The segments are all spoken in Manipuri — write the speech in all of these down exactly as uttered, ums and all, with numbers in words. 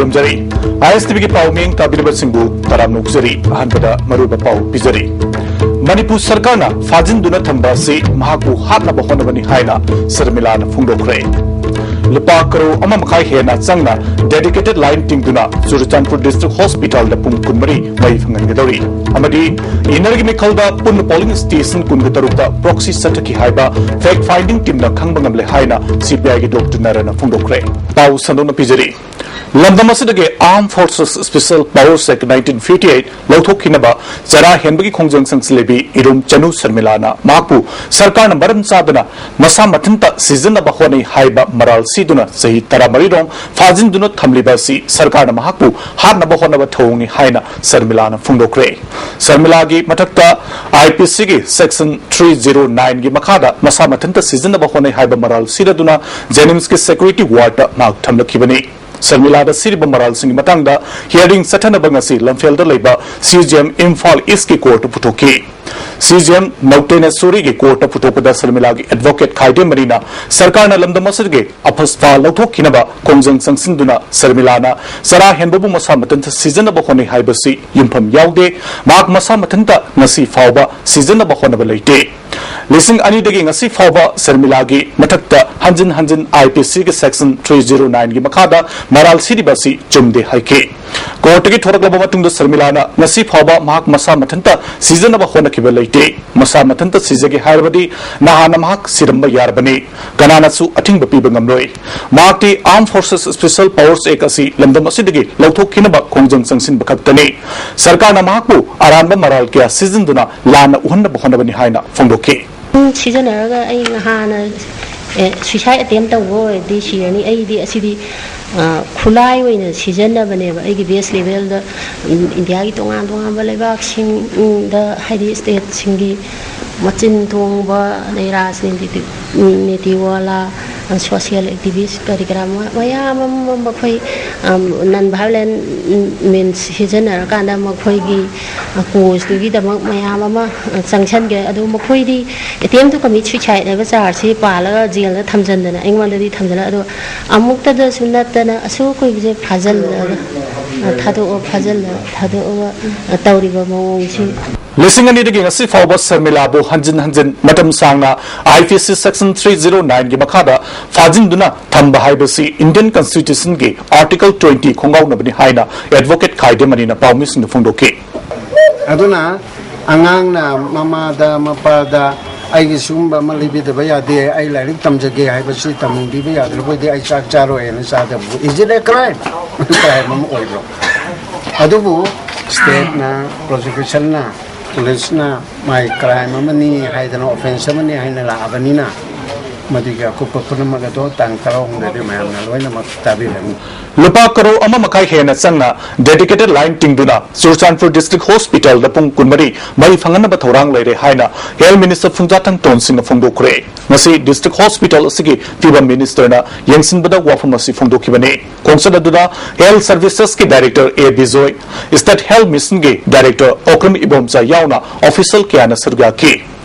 ꯊꯝꯖꯔꯤ꯫ ꯑꯥꯏ ꯑꯦꯁ ꯇꯤ ꯚꯤꯒꯤ ꯄꯥꯎ ꯃꯤꯌꯦꯡ ꯇꯥꯕꯤꯔꯤꯕꯁꯤꯡꯕꯨ ꯇꯔꯥꯝꯅ ꯑꯣꯛꯆꯔꯤ꯫ ꯑꯍꯥꯟꯕꯗ ꯃꯔꯨꯑꯣꯏꯕ ꯄꯥꯎ ꯄꯤꯖꯔꯤ꯫ ꯃꯅꯤꯄꯨꯔ ꯁꯔꯀꯥꯔꯅ ꯐꯥꯖꯤꯟꯗꯨꯅ ꯊꯝꯕ ꯑꯁꯤ ꯃꯍꯥꯛꯄꯨ ꯍꯥꯠꯅꯕ ꯍꯣꯠꯅꯕꯅꯤ ꯍꯥꯏꯅ ꯁꯔꯃꯤꯂꯥꯅ ꯐꯣꯡꯗꯣꯛꯈ꯭ꯔꯦ꯫ ꯂꯨꯄꯥ ꯀꯔꯣꯔ ꯑꯃ ꯃꯈꯥꯏ ꯍꯦꯟꯅ ꯆꯪꯅ dedicated line ꯇꯤꯡꯗꯨꯅ ꯆꯨꯔꯆꯥꯟꯄꯨꯔ District Hospitalꯗ ꯄꯨꯡ ꯀꯨꯟꯃꯔꯤ ꯃꯩ ꯐꯪꯍꯟꯒꯗꯧꯔꯤ ꯑꯃꯗꯤ ꯏꯟꯅꯔꯒꯤ ꯃꯤꯈꯜꯗ ꯄꯨꯟꯅ polling station ꯀꯨꯟꯒ ꯇꯔꯨꯛꯇ proxy ꯆꯠꯊꯈꯤ ꯍꯥꯏꯕ fact finding teamꯅ ꯈꯪꯕ ꯉꯝꯂꯦ ꯍꯥꯏꯅ ꯁꯤ ꯄꯤ ꯑꯥꯏꯒꯤ ꯗꯣꯛꯇꯔ ꯅꯔꯅ ꯐꯣꯡꯗꯣꯛꯈ꯭ꯔꯦ꯫ ꯄꯥꯎ ꯁꯟꯗꯣꯛꯅ ꯄꯤꯖꯔꯤ꯫ ꯂꯝꯗꯝ ꯑꯁꯤꯗꯒꯤ Armed Forces Special Powers Act nineteen fifty eight ꯂꯧꯊꯣꯛꯈꯤꯅꯕ ꯆꯔꯥ ꯍꯦꯟꯕꯒꯤ ꯈꯣꯡꯖꯪ ꯆꯪꯁꯤꯜꯂꯤꯕꯤ ꯏꯔꯨꯝ ꯆꯅꯨ ꯁꯔꯃꯤꯂꯥꯅ ꯃꯍꯥꯛꯄꯨ ꯁꯔꯀꯥꯔꯅ ꯃꯔꯝ ꯆꯥꯗꯅ ꯃꯁꯥ ꯃꯊꯟꯇ ꯁꯤꯖꯤꯟꯅꯕ ꯍꯣꯠꯅꯩ ꯍꯥꯏꯕ ꯃꯔꯥꯜ ꯁꯤꯗꯨꯅ ꯆꯍꯤ ꯇꯔꯥꯃꯔꯤ ꯔꯣꯝ ꯐꯥꯖꯤꯟꯗꯨꯅ ꯊꯝꯂꯤꯕ ꯑꯁꯤ ꯁꯔꯀꯥꯔꯅ ꯃꯍꯥꯛꯄꯨ ꯍꯥꯠꯅꯕ ꯍꯣꯠꯅꯕ ꯊꯧꯑꯣꯡꯅꯤ ꯍꯥꯏꯅ ꯁꯔꯃꯤꯂꯥꯅ ꯐꯣꯡꯗꯣꯛꯈ꯭ꯔꯦ꯫ ꯁꯔꯃꯤꯂꯥꯒꯤ ꯃꯊꯛꯇ ꯑꯥꯏ ꯄꯤ ꯁꯤꯒꯤ section three zero nineꯒꯤ ꯃꯈꯥꯗ ꯃꯁꯥ ꯃꯊꯟꯇ ꯁꯤꯖꯤꯟꯅꯕ ꯍꯣꯠꯅꯩ ꯍꯥꯏꯕ ꯃꯔꯥꯜ ꯁꯤꯗꯗꯨꯅ JNIMSꯀꯤ security wardꯇ ꯃꯍꯥꯛ ꯊꯝꯂꯛꯈꯤꯕꯅꯤ꯫ ꯁꯔꯃꯤꯂꯥꯗ ꯁꯤꯔꯤꯕ ꯃꯔꯥꯜꯁꯤꯡꯒꯤ ꯃꯇꯥꯡꯗ hearing ꯆꯠꯊꯅꯕ ꯉꯁꯤ ꯂꯝꯐꯦꯜꯗ ꯂꯩꯕ C J M Imphal Eastꯀꯤ courtꯇ ꯄꯨꯊꯣꯛꯈꯤ꯫ C J M ꯅꯧꯇꯦꯅꯦꯁꯣꯔꯤꯒꯤ courtꯇ ꯄꯨꯊꯣꯛꯄꯗ ꯁꯔꯃꯤꯂꯥꯒꯤ advocate ꯈꯥꯏꯗꯦꯝ ꯃꯔꯤꯅ ꯁꯔꯀꯥꯔꯅ ꯂꯝꯗꯝ ꯑꯁꯤꯗꯒꯤ ꯑꯐꯁꯐꯥ ꯂꯧꯊꯣꯛꯈꯤꯅꯕ ꯈꯣꯡꯖꯪ ꯆꯪꯁꯤꯟꯗꯨꯅ ꯁꯔꯃꯤꯂꯥꯅ ꯆꯔꯥ ꯍꯦꯟꯕꯕꯨ ꯃꯁꯥ ꯃꯊꯟꯇ ꯁꯤꯖꯤꯟꯅꯕ ꯍꯣꯠꯅꯩ ꯍꯥꯏꯕꯁꯤ ꯌꯨꯝꯐꯝ ꯌꯥꯎꯗꯦ, ꯃꯍꯥꯛ ꯃꯁꯥ ꯃꯊꯟꯇ ꯉꯁꯤ ꯐꯥꯎꯕ ꯁꯤꯖꯤꯟꯅꯕ ꯍꯣꯠꯅꯕ ꯂꯩꯇꯦ꯫ ꯂꯤꯁꯤꯡ ꯑꯅꯤꯗꯒꯤ ꯉꯁꯤ ꯐꯥꯎꯕ ꯁꯔꯃꯤꯂꯥꯒꯤ ꯃꯊꯛꯇ ꯍꯟꯖꯤꯟ ꯍꯟꯖꯤꯟ ꯑꯥꯏ ꯄꯤ ꯁꯤꯒꯤ section three zero nineꯒꯤ ꯃꯈꯥꯗ ꯃꯔꯥꯜ ꯁꯤꯔꯤꯕ ꯑꯁꯤ ꯆꯨꯝꯗꯦ ꯍꯥꯏꯈꯤ꯫ Courtꯇꯒꯤ ꯊꯣꯔꯛꯂꯕ ꯃꯇꯨꯡꯗ ꯁꯔꯃꯤꯂꯥꯅ ꯉꯁꯤ ꯐꯥꯎꯕ ꯃꯍꯥꯛ ꯃꯁꯥ ꯃꯊꯟꯇ ꯁꯤꯖꯤꯟꯅꯕ ꯍꯣꯠꯅꯈꯤꯕ ꯂꯩꯇꯦ꯫ ꯃꯁꯥ ꯃꯊꯟꯇ ꯁꯤꯖꯒꯦ ꯍꯥꯏꯔꯕꯗꯤ ꯅꯍꯥꯟꯅ ꯃꯍꯥꯛ ꯁꯤꯔꯝꯕ ꯌꯥꯔꯕꯅꯤ꯫ ꯀꯅꯥꯅꯁꯨ ꯑꯊꯤꯡꯕ ꯄꯤꯕ ꯉꯝꯂꯣꯏ꯫ ꯃꯍꯥꯛꯇꯤ Armed Forces Special Powers Act ꯑꯁꯤ ꯂꯝꯗꯝ ꯑꯁꯤꯗꯒꯤ ꯂꯧꯊꯣꯛꯈꯤꯅꯕ ꯈꯣꯡꯖꯪ ꯆꯪꯁꯤꯟꯕ ꯈꯛꯇꯅꯤ꯫ ꯁꯔꯀꯥꯔꯅ ꯃꯍꯥꯛꯄꯨ ꯑꯔꯥꯟꯕ ꯃꯔꯥꯜ ꯀꯌꯥ ꯁꯤꯖꯤꯟꯗꯨꯅ ꯂꯥꯟꯅ ꯎꯍꯟꯅꯕ ꯍꯣꯠꯅꯕꯅꯤ ꯍꯥꯏꯅ ꯐꯣꯡꯗꯣꯛꯈꯤ꯫ ꯁꯤꯖꯤꯟꯅꯔꯒ ꯑꯩ ꯍꯥꯟꯅ, ꯑꯦ, suicide attempt ꯇꯧꯕ ꯑꯣꯏꯔꯗꯤ ꯁꯤꯔꯅꯤ꯫ ꯑꯩꯗꯤ ꯑꯁꯤꯗꯤ, ꯑ, ꯈꯨꯠꯂꯥꯏ ꯑꯣꯏꯅ ꯁꯤꯖꯤꯟꯅꯕꯅꯦꯕ꯫ ꯑꯩꯒꯤ base levelꯗ, ꯎꯝ, ꯏꯟꯗꯤꯌꯥꯒꯤ ꯇꯣꯉꯥꯟ ꯇꯣꯉꯥꯟꯕ ꯂꯩꯕꯥꯛꯁꯤꯡꯗ, ꯍꯥꯏꯗꯤ stateꯁꯤꯡꯒꯤ ꯃꯆꯤꯟ ꯇꯣꯡꯕ, ꯑꯗꯩ ꯔꯥꯖꯅꯤꯇꯤ, ꯎꯝ, ꯅꯤꯇꯤ ꯋꯥꯂꯥ, ꯁꯣꯁꯤꯌꯦꯜ ꯑꯦꯛꯇꯤꯚꯤꯁ ꯀꯔꯤ ꯀꯔꯥ ꯃ- ꯃꯌꯥꯝ ꯑꯃ ꯃꯈꯣꯏ ꯅꯟ ꯚꯥꯏꯑꯣꯂꯦꯟ ꯃꯤꯟꯁ ꯁꯤꯖꯤꯟꯅꯔꯀꯥꯟꯗ ꯃꯈꯣꯏꯒꯤ ꯀꯣꯁꯇꯨꯒꯤꯗꯃꯛ ꯃꯌꯥꯝ ꯑꯃ ꯆꯪꯁꯤꯟꯈ꯭ꯔꯦ꯫ ꯑꯗꯨ ꯃꯈꯣꯏꯗꯤ ꯑꯦꯇꯦꯝ ꯇꯨ ꯀꯃꯤꯠ ꯁꯨꯏꯁꯥꯏꯠ ꯍꯥꯏꯕ ꯆꯥꯔꯖꯁꯤ ꯄꯥꯜꯂꯒ ꯖꯦꯜꯗ ꯊꯝꯖꯤꯟꯗꯅ ꯑꯩꯉꯣꯟꯗꯗꯤ ꯊꯝꯖꯤꯜꯂ꯫ ꯑꯗꯣ ꯑꯃꯨꯛꯇꯗꯁꯨ ꯅꯠꯇꯅ ꯑꯁꯨꯛ ꯀꯨꯏꯕꯁꯦ ꯐꯥꯖꯤꯜꯂꯒ ꯊꯥꯗꯣꯛꯑ ꯐꯥꯖꯤꯜꯂ ꯊꯥꯗꯣꯛꯑꯒ ꯇꯧꯔꯤꯕ ꯃꯑꯣꯡꯁꯤ꯫ ꯂꯤꯁꯤꯡ ꯑꯅꯤꯗꯒꯤ ꯉꯁꯤ ꯐꯥꯎꯕ ꯁꯔꯃꯤꯂꯥꯕꯨ ꯍꯟꯖꯤꯟ ꯍꯟꯖꯤꯟ ꯃꯇꯝ ꯁꯥꯡꯅ I P C section three zero nine ꯒꯤ ꯃꯈꯥꯗ ꯐꯥꯖꯤꯟꯗꯨꯅ ꯊꯝꯕ ꯍꯥꯏꯕꯁꯤ Indian Constitution ꯒꯤ Article twenty ꯈꯣꯡꯒꯥꯎꯅꯕꯅꯤ ꯍꯥꯏꯅ ꯑꯦꯗꯚꯣꯀꯦꯠ ꯈꯥꯏꯗꯦꯃꯅꯤꯅ ꯄꯥꯎꯃꯤꯁꯤꯡꯗ ꯐꯣꯡꯗꯣꯛꯈꯤ꯫ ꯑꯗꯨꯅ ꯑꯉꯥꯡꯅ ꯃꯃꯥꯗ ꯃꯄꯥꯗ ꯑꯩꯒꯤ ꯁꯤꯒꯨꯝꯕ ꯑꯃ ꯂꯩꯕꯤꯗꯕ ꯌꯥꯗꯦ, ꯑꯩ ꯂꯥꯏꯔꯤꯛ ꯇꯝꯖꯒꯦ ꯍꯥꯏꯕꯁꯤ ꯇꯝꯕꯤꯕ ꯌꯥꯗ꯭ꯔꯕꯣꯏꯗꯤ ꯑꯩ ꯆꯥꯛ ꯆꯥꯔꯣꯏꯅ ꯆꯥꯗꯕꯕꯨ is it a crime? Crime ꯑꯃ ꯑꯣꯏꯕ꯭ꯔꯣ? ꯑꯗꯨꯕꯨ ꯁ꯭ꯇꯦꯠꯅ, ꯄ꯭ꯔꯣꯁꯤꯀ꯭ꯌꯨꯁꯟꯅ, ꯄꯨꯂꯤꯁꯅ ꯃꯥꯏ ꯀ꯭ꯔꯥꯏꯝ ꯑꯃꯅꯤ ꯍꯥꯏꯗꯅ, ꯑꯣꯐꯦꯟꯁ ꯑꯃꯅꯤ ꯍꯥꯏꯅ ꯂꯥꯛꯑꯕꯅꯤꯅ, ꯃꯗꯨꯒꯤ ꯑꯀꯨꯞꯄ ꯄꯨꯝꯅꯃꯛ ꯑꯗꯣ ꯇꯥꯡ ꯇꯔꯥꯍꯨꯝꯗꯣꯏꯗ ꯃꯌꯥꯝꯅ ꯂꯣꯏꯅꯃꯛ ꯇꯥꯕꯤꯔꯅꯤ꯫ ꯂꯨꯄꯥ ꯀꯔꯣꯔ ꯑꯃ ꯃꯈꯥꯏ ꯍꯦꯟꯅ ꯆꯪꯅ dedicated line ꯇꯤꯡꯗꯨꯅ Churachandpur district hospital ꯗ ꯄꯨꯡ ꯀꯨꯟꯃꯔꯤ ꯃꯩ ꯐꯪꯍꯟꯅꯕ ꯊꯧꯔꯥꯡ ꯂꯩꯔꯦ ꯍꯥꯏꯅ Health Minister ꯐꯨꯡꯖꯥꯊꯪ ꯇꯣꯟꯁꯤꯡꯅ ꯐꯣꯡꯗꯣꯛꯈ꯭ꯔꯦ꯫ ꯉꯁꯤ district hospital ꯑꯁꯤꯒꯤ ꯐꯤꯕꯝ minister ꯅ ꯌꯦꯡꯁꯤꯟꯕꯗ ꯋꯥꯐꯝ ꯑꯁꯤ ꯐꯣꯡꯗꯣꯛꯈꯤꯕꯅꯤ꯫ ꯈꯣꯡꯆꯠ ꯑꯗꯨꯗ Health Services ꯀꯤ director A Bijoy, State Health Mission ꯒꯤ director ꯑꯣꯀ꯭ꯔꯝ ꯏꯕꯣꯝꯆꯥ ꯌꯥꯎꯅ official ꯀꯌꯥꯅ ꯁꯔꯨꯛ ꯌꯥꯈꯤ꯫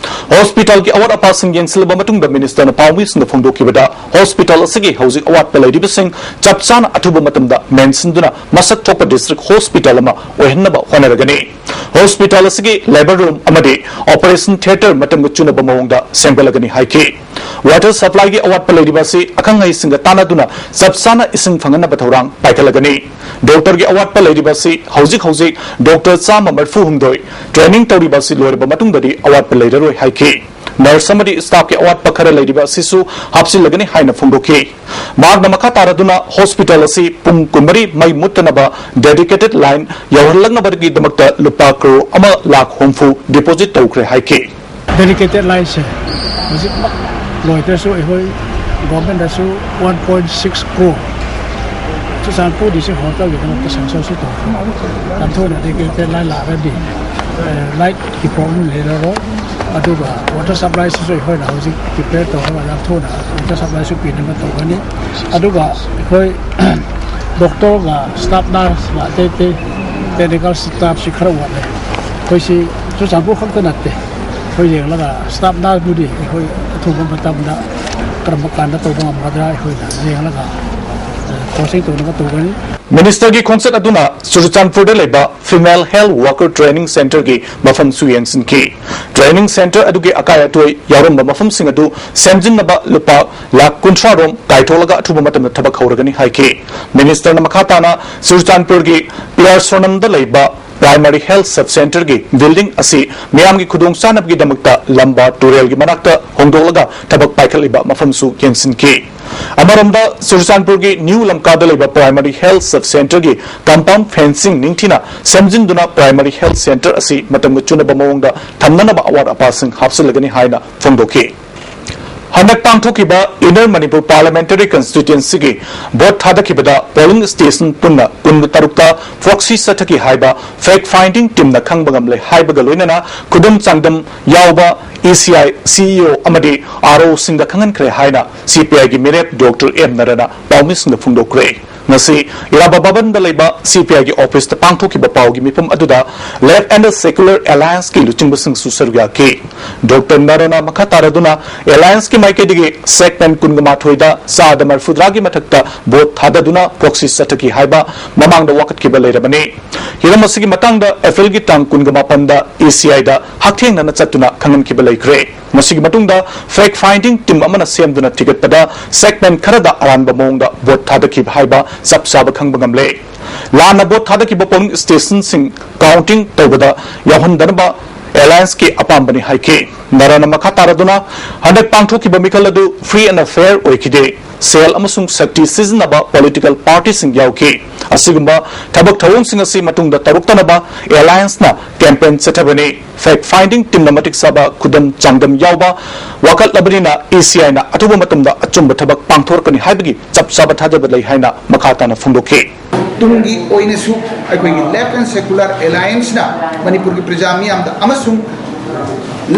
Hospital ꯒꯤ ꯑꯋꯥꯠ ꯑꯄꯥꯁꯤꯡ ꯌꯦꯡꯁꯤꯜꯂꯕ ꯃꯇꯨꯡꯗ minister ꯅ ꯄꯥꯎꯃꯤꯁꯤꯡꯗ ꯐꯣꯡꯗꯣꯛꯈꯤꯕꯗ, hospital ꯑꯁꯤꯒꯤ ꯍꯧꯖꯤꯛ ꯑꯋꯥꯠꯄ ꯂꯩꯔꯤꯕꯁꯤꯡ ꯆꯞ ꯆꯥꯅ ꯑꯊꯨꯕ ꯃꯇꯝꯗ ꯃꯦꯟꯁꯤꯟꯗꯨꯅ ꯃꯁꯛ ꯊꯣꯛꯄ district hospital ꯑꯃ ꯑꯣꯏꯍꯟꯅꯕ ꯍꯣꯠꯅꯔꯒꯅꯤ꯫ Hospital ꯑꯁꯤꯒꯤ labour room ꯑꯃꯗꯤ operation theatre ꯃꯇꯝꯒ ꯆꯨꯅꯕ ꯃꯑꯣꯡꯗ ꯁꯦꯝꯒꯠꯂꯒꯅꯤ ꯍꯥꯏꯈꯤ꯫ Water supply ꯒꯤ ꯑꯋꯥꯠꯄ ꯂꯩꯔꯤꯕ ꯑꯁꯤ ꯑꯈꯪ ꯑꯍꯩꯁꯤꯡꯒ ꯇꯥꯟꯅꯗꯨꯅ ꯆꯞ ꯆꯥꯅ ꯏꯁꯤꯡ ꯐꯪꯍꯟꯅꯕ ꯊꯧꯔꯥꯡ ꯄꯥꯏꯈꯠꯂꯒꯅꯤ꯫ Doctor ꯒꯤ ꯑꯋꯥꯠꯄ ꯂꯩꯔꯤꯕ ꯑꯁꯤ ꯍꯧꯖꯤꯛ ꯍꯧꯖꯤꯛ doctor ꯆꯥꯝꯃ ꯃꯔꯤꯐꯨ ꯍꯨꯝꯗꯣꯏ training ꯇꯧꯔꯤꯕ ꯑꯁꯤ ꯂꯣꯏꯔꯕ ꯃꯇꯨꯡꯗꯗꯤ ꯑꯋꯥꯠꯄ ꯂꯩꯔꯔꯣꯏ ꯍꯥꯏꯈꯤ꯫ Nurse ꯑꯃꯗꯤ staff ꯀꯤ ꯑꯋꯥꯠꯄ ꯈꯔ ꯂꯩꯔꯤꯕ ꯑꯁꯤꯁꯨ ꯍꯥꯞꯆꯤꯜꯂꯒꯅꯤ ꯍꯥꯏꯅ ꯐꯣꯡꯗꯣꯛꯈꯤ꯫ ꯃꯍꯥꯛꯅ ꯃꯈꯥ ꯇꯥꯔꯗꯨꯅ hospital ꯑꯁꯤ ꯄꯨꯡ ꯀꯨꯟꯃꯔꯤ ꯃꯩ ꯃꯨꯠꯇꯅꯕ dedicated line ꯌꯧꯍꯜꯂꯛꯅꯕꯒꯤꯗꯃꯛꯇ ꯂꯨꯄꯥ ꯀꯔꯣꯔ ꯑꯃ ꯂꯥꯈ ꯍꯨꯝꯐꯨ deposit ꯇꯧꯈ꯭ꯔꯦ ꯍꯥꯏꯈꯤ꯫ dedicated line ꯁꯦ ꯍꯧꯖꯤꯛꯃꯛ ꯂꯣꯏꯗ꯭ꯔꯁꯨ ꯑꯩꯈꯣꯏ government ꯇꯁꯨ one point six crore Churachandpur district ꯍꯣꯁꯄꯤꯇꯥꯜꯒꯤꯗꯃꯛꯇ ꯁꯪꯁꯟꯁꯨ ꯇꯧꯈ꯭ꯔꯦ꯫ ꯌꯥꯝ ꯊꯨꯅ ꯗꯦꯗꯤꯀꯦꯇꯦꯗ ꯂꯥꯏꯟ ꯂꯥꯛꯑꯒꯗꯤ ꯂꯥꯏꯠꯀꯤ ꯄ꯭ꯔꯣꯕ꯭ꯂꯦꯝ ꯂꯩꯔꯔꯣꯏ꯫ ꯑꯗꯨꯒ ꯋꯥꯇꯔ ꯁꯄ꯭ꯂꯥꯏꯁꯤꯁꯨ ꯑꯩꯈꯣꯏꯅ ꯍꯧꯖꯤꯛ ꯄ꯭ꯔꯤꯄꯦꯌꯔ ꯇꯧꯔꯒ ꯌꯥꯝ ꯊꯨꯅ ꯋꯥꯇꯔ ꯁꯄ꯭ꯂꯥꯏꯁꯨ ꯄꯤꯅꯕ ꯇꯧꯒꯅꯤ꯫ ꯑꯗꯨꯒ ꯑꯩꯈꯣꯏ ꯗꯣꯛꯇꯔꯒ ꯁ꯭ꯇꯥꯐ ꯅꯔꯁꯅ ꯑꯇꯩ ꯑꯇꯩ ꯇꯦꯛꯅꯤꯀꯦꯜ ꯁ꯭ꯇꯥꯐꯁꯤ ꯈꯔ ꯋꯥꯠꯂꯦ꯫ ꯑꯩꯈꯣꯏꯁꯤ ꯆꯨꯔꯆꯥꯟꯄꯨꯔ ꯈꯛꯇ ꯅꯠꯇꯦ꯫ ꯑꯩꯈꯣꯏ ꯌꯦꯡꯂꯒ ꯁ꯭ꯇꯥꯐ ꯅꯔꯁꯕꯨꯗꯤ ꯑꯩꯈꯣꯏ ꯑꯊꯨꯕ ꯃꯇꯝꯗ ꯀꯔꯝꯕ ꯀꯥꯟꯗ ꯇꯧꯕ ꯉꯝꯒꯗ꯭ꯔꯥ ꯑꯩꯈꯣꯏꯅ ꯌꯦꯡꯂꯒ ꯄꯣꯁꯇꯤꯡ ꯇꯧꯅꯕ ꯇꯧꯒꯅꯤ꯫ ꯃꯤꯅꯤꯁꯇꯔꯒꯤ ꯈꯣꯡꯆꯠ ꯑꯗꯨꯅ ꯆꯨꯔꯆꯥꯟꯄꯨꯔꯗ ꯂꯩꯕ Female Health Worker Training Centreꯒꯤ ꯃꯐꯝꯁꯨ ꯌꯦꯡꯁꯤꯟꯈꯤ꯫ ꯇ꯭ꯔꯦꯅꯤꯡ ꯁꯦꯟꯇꯔ ꯑꯗꯨꯒꯤ ꯑꯀꯥꯏ ꯑꯇꯣꯏ ꯌꯥꯎꯔꯝꯕ ꯃꯐꯝꯁꯤꯡ ꯑꯗꯨ ꯁꯦꯝꯖꯤꯟꯅꯕ ꯂꯨꯄꯥ ꯂꯥꯈ ꯀꯨꯟꯊ꯭ꯔꯥ ꯔꯣꯝ ꯀꯥꯏꯊꯣꯛꯂꯒ ꯑꯊꯨꯕ ꯃꯇꯝꯗ ꯊꯕꯛ ꯍꯧꯔꯒꯅꯤ ꯍꯥꯏꯈꯤ꯫ ꯃꯤꯅꯤꯁꯇꯔꯅ ꯃꯈꯥ ꯇꯥꯅ ꯆꯨꯔꯆꯥꯟꯄꯨꯔꯒꯤ ꯄꯤ ꯑꯥꯔ ꯁꯣꯅꯝꯗ ꯂꯩꯕ ꯄ꯭ꯔꯥꯏꯃꯔꯤ ꯍꯦꯜꯊ ꯁꯕ ꯁꯦꯟꯇꯔꯒꯤ ꯕꯤꯜꯗꯤꯡ ꯑꯁꯤ ꯃꯤꯌꯥꯝꯒꯤ ꯈꯨꯗꯣꯡꯆꯥꯅꯕꯒꯤꯗꯃꯛꯇ ꯂꯝꯕꯥ ꯇꯨꯔꯦꯜꯒꯤ ꯃꯅꯥꯛꯇ ꯍꯣꯡꯗꯣꯛꯂꯒ ꯊꯕꯛ ꯄꯥꯏꯈꯠꯂꯤꯕ ꯃꯐꯝꯁꯨ ꯌꯦꯡꯁꯤꯟꯈꯤ꯫ ꯑꯃꯔꯣꯝꯗ, ꯆꯨꯔꯆꯥꯟꯄꯨꯔꯒꯤ ꯅ꯭ꯌꯨ ꯂꯝꯀꯥꯗ ꯂꯩꯕ ꯄ꯭ꯔꯥꯏꯃꯔꯤ ꯍꯦꯜꯊ ꯁꯕ ꯁꯦꯟꯇꯔꯒꯤ ꯀꯝꯄꯥꯎꯟꯗ ꯐꯦꯟꯁꯤꯡ ꯅꯤꯡꯊꯤꯅ ꯁꯦꯝꯖꯤꯟꯗꯨꯅ ꯄ꯭ꯔꯥꯏꯃꯔꯤ ꯍꯦꯜꯊ ꯁꯦꯟꯇꯔ ꯑꯁꯤ ꯃꯇꯝꯒ ꯆꯨꯅꯕ ꯃꯑꯣꯡꯗ ꯊꯝꯅꯅꯕ ꯑꯋꯥꯠ ꯑꯄꯥꯁꯤꯡ ꯍꯥꯞꯆꯤꯜꯂꯒꯅꯤ ꯍꯥꯏꯅ ꯐꯣꯡꯗꯣꯛꯈꯤ꯫ ꯍꯟꯗꯛ ꯄꯥꯡꯊꯣꯛꯈꯤꯕ ꯏꯟꯅꯔ ꯃꯅꯤꯄꯨꯔ ꯄꯥꯔꯂꯤꯌꯥꯃꯦꯟꯇꯔꯤ ꯀꯟꯁꯇꯤꯇ꯭ꯌꯨꯑꯦꯟꯁꯤꯒꯤ ꯚꯣꯠ ꯊꯥꯗꯈꯤꯕꯗ ꯄꯣꯂꯤꯡ ꯁ꯭ꯇꯦꯁꯟ ꯄꯨꯟꯅ ꯀꯨꯟꯇꯔꯨꯛꯇ ꯄ꯭ꯔꯣꯛꯁꯤ ꯆꯠꯊꯈꯤ ꯍꯥꯏꯕ ꯐꯦꯛ ꯐꯥꯏꯟꯗꯤꯡ ꯇꯤꯝꯅ ꯈꯪꯕ ꯉꯝꯂꯦ ꯍꯥꯏꯕꯒ ꯂꯣꯏꯅꯅ ꯈꯨꯗꯝ ꯆꯥꯡꯗꯝ ꯌꯥꯎꯕ E C I C E ꯑꯣ ꯑꯃꯗꯤ ꯑꯥꯔ ꯑꯣꯁꯤꯡꯗ ꯈꯪꯍꯟꯈ꯭ꯔꯦ ꯍꯥꯏꯅ ꯁꯤ ꯄꯤ ꯑꯥꯏꯒꯤ ꯃꯤꯔꯦꯞ ꯗꯣꯛꯇꯔ ꯑꯦꯝ ꯅꯔꯅ ꯄꯥꯎꯃꯤꯁꯤꯡꯗ ꯐꯣꯡꯗꯣꯛꯈ꯭ꯔꯦ꯫ ꯉꯁꯤ ꯏꯔꯥꯕꯣꯠ ꯚꯕꯟꯗ ꯂꯩꯕ ꯁꯤ ꯄꯤ ꯑꯥꯏꯒꯤ ꯑꯣꯐꯤꯁꯇ ꯄꯥꯡꯊꯣꯛꯈꯤꯕ ꯄꯥꯎꯒꯤ ꯃꯤꯐꯝ ꯑꯗꯨꯗ ꯂꯦꯐ ꯑꯦꯟꯗ ꯁꯦꯀꯨꯂꯔ ꯑꯦꯂꯥꯌꯟꯁꯀꯤ ꯂꯨꯆꯤꯡꯕꯁꯤꯡꯁꯨ ꯁꯔꯨꯛ ꯌꯥꯈꯤ꯫ ꯗꯣꯛꯇꯔ ꯅꯔꯅ ꯃꯈꯥ ꯇꯥꯔꯗꯨꯅ ꯑꯦꯂꯥꯌꯟꯁꯀꯤ ꯃꯥꯏꯀꯩꯗꯒꯤ ꯁꯦꯒꯃꯦꯟ ꯀꯨꯟꯒ ꯃꯥꯊꯣꯏꯗ ꯆꯥꯗ ꯃꯔꯤꯐꯨꯇꯔꯥꯒꯤ ꯃꯊꯛꯇ ꯚꯣꯠ ꯊꯥꯗꯗꯨꯅ ꯄ꯭ꯔꯣꯛꯁꯤ ꯆꯠꯊꯈꯤ ꯍꯥꯏꯕ ꯃꯃꯥꯡꯗ ꯋꯥꯀꯠꯈꯤꯕ ꯂꯩꯔꯕꯅꯤ꯫ ꯍꯤꯔꯝ ꯑꯁꯤꯒꯤ ꯃꯇꯥꯡꯗ ꯑꯦꯄ꯭ꯔꯤꯜꯒꯤ ꯇꯥꯡ ꯀꯨꯟꯒ ꯃꯥꯄꯟꯗ ꯏ ꯁꯤ ꯑꯥꯏꯗ ꯍꯛꯊꯦꯡꯅꯅ ꯆꯠꯇꯨꯅ ꯈꯪꯍꯟꯈꯤꯕ ꯂꯩꯈ꯭ꯔꯦ꯫ ꯃꯁꯤꯒꯤ ꯃꯇꯨꯡꯗ ꯐꯦꯛ ꯐꯥꯏꯟꯗꯤꯡ ꯇꯤꯝ ꯑꯃꯅ ꯁꯦꯝꯗꯨꯅ ꯊꯤꯒꯠꯄꯗ ꯁꯦꯒꯃꯦꯟ ꯈꯔꯗ ꯑꯔꯥꯟꯕ ꯃꯑꯣꯡꯗ ꯚꯣꯠ ꯊꯥꯗꯈꯤꯕ ꯍꯥꯏꯕ ꯆꯞ ꯆꯥꯕ ꯈꯪꯕ ꯉꯝꯂꯦ꯫ ꯂꯥꯟꯅ ꯚꯣꯠ ꯊꯥꯗꯈꯤꯕ ꯄꯣꯂꯤꯡ ꯁ꯭ꯇꯦꯁꯟꯁꯤꯡ ꯀꯥꯎꯟꯇꯤꯡ ꯇꯧꯕꯗ ꯌꯥꯎꯍꯟꯗꯅꯕ ꯑꯦꯂꯥꯌꯟꯁꯀꯤ ꯑꯄꯥꯝꯕꯅꯤ ꯍꯥꯏꯈꯤ꯫ ꯅꯔꯅ ꯃꯈꯥ ꯇꯥꯔꯗꯨꯅ, ꯍꯟꯗꯛ ꯄꯥꯡꯊꯣꯛꯈꯤꯕ ꯃꯤꯈꯜ ꯑꯗꯨ ꯐ꯭ꯔꯤ ꯑꯦꯟꯗ ꯐꯦꯌꯔ ꯑꯣꯏꯈꯤꯗꯦ꯫ ꯁꯦꯜ ꯑꯃꯁꯨꯡ ꯁꯛꯇꯤ ꯁꯤꯖꯤꯟꯅꯕ ꯄꯣꯂꯤꯇꯤꯀꯦꯜ ꯄꯥꯔꯇꯤꯁꯤꯡ ꯌꯥꯎꯈꯤ꯫ ꯑꯁꯤꯒꯨꯝꯕ ꯊꯕꯛ ꯊꯧꯑꯣꯡꯁꯤꯡ ꯑꯁꯤ ꯃꯇꯨꯡꯗ ꯇꯧꯔꯛꯇꯅꯕ ꯑꯦꯂꯥꯌꯟꯁꯅ ꯀꯦꯝꯄꯦꯟ ꯆꯠꯊꯕꯅꯤ꯫ ꯐꯦꯛ ꯐꯥꯏꯟꯗꯤꯡ ꯇꯤꯝꯅ ꯃꯇꯤꯛ ꯆꯥꯕ ꯈꯨꯗꯝ ꯆꯥꯡꯗꯝ ꯌꯥꯎꯕ ꯋꯥꯀꯠꯂꯕꯅꯤꯅ ꯏ ꯁꯤ ꯑꯥꯏꯅ ꯑꯊꯨꯕ ꯃꯇꯝꯗ ꯑꯆꯨꯝꯕ ꯊꯕꯛ ꯄꯥꯡꯊꯣꯔꯛꯀꯅꯤ ꯍꯥꯏꯕꯒꯤ ꯆꯞ ꯆꯥꯕ ꯊꯥꯖꯕ ꯂꯩ ꯍꯥꯏꯅ ꯃꯈꯥ ꯇꯥꯅ ꯐꯣꯡꯗꯣꯛꯈꯤ꯫ ꯇꯨꯡꯒꯤ ꯑꯣꯏꯅꯁꯨ ꯑꯩꯈꯣꯏꯒꯤ Left and Secular Allianceꯅ ꯃꯅꯤꯄꯨꯔꯒꯤ ꯄ꯭ꯔꯖꯥ ꯃꯤꯌꯥꯝꯗ ꯑꯃꯁꯨꯡ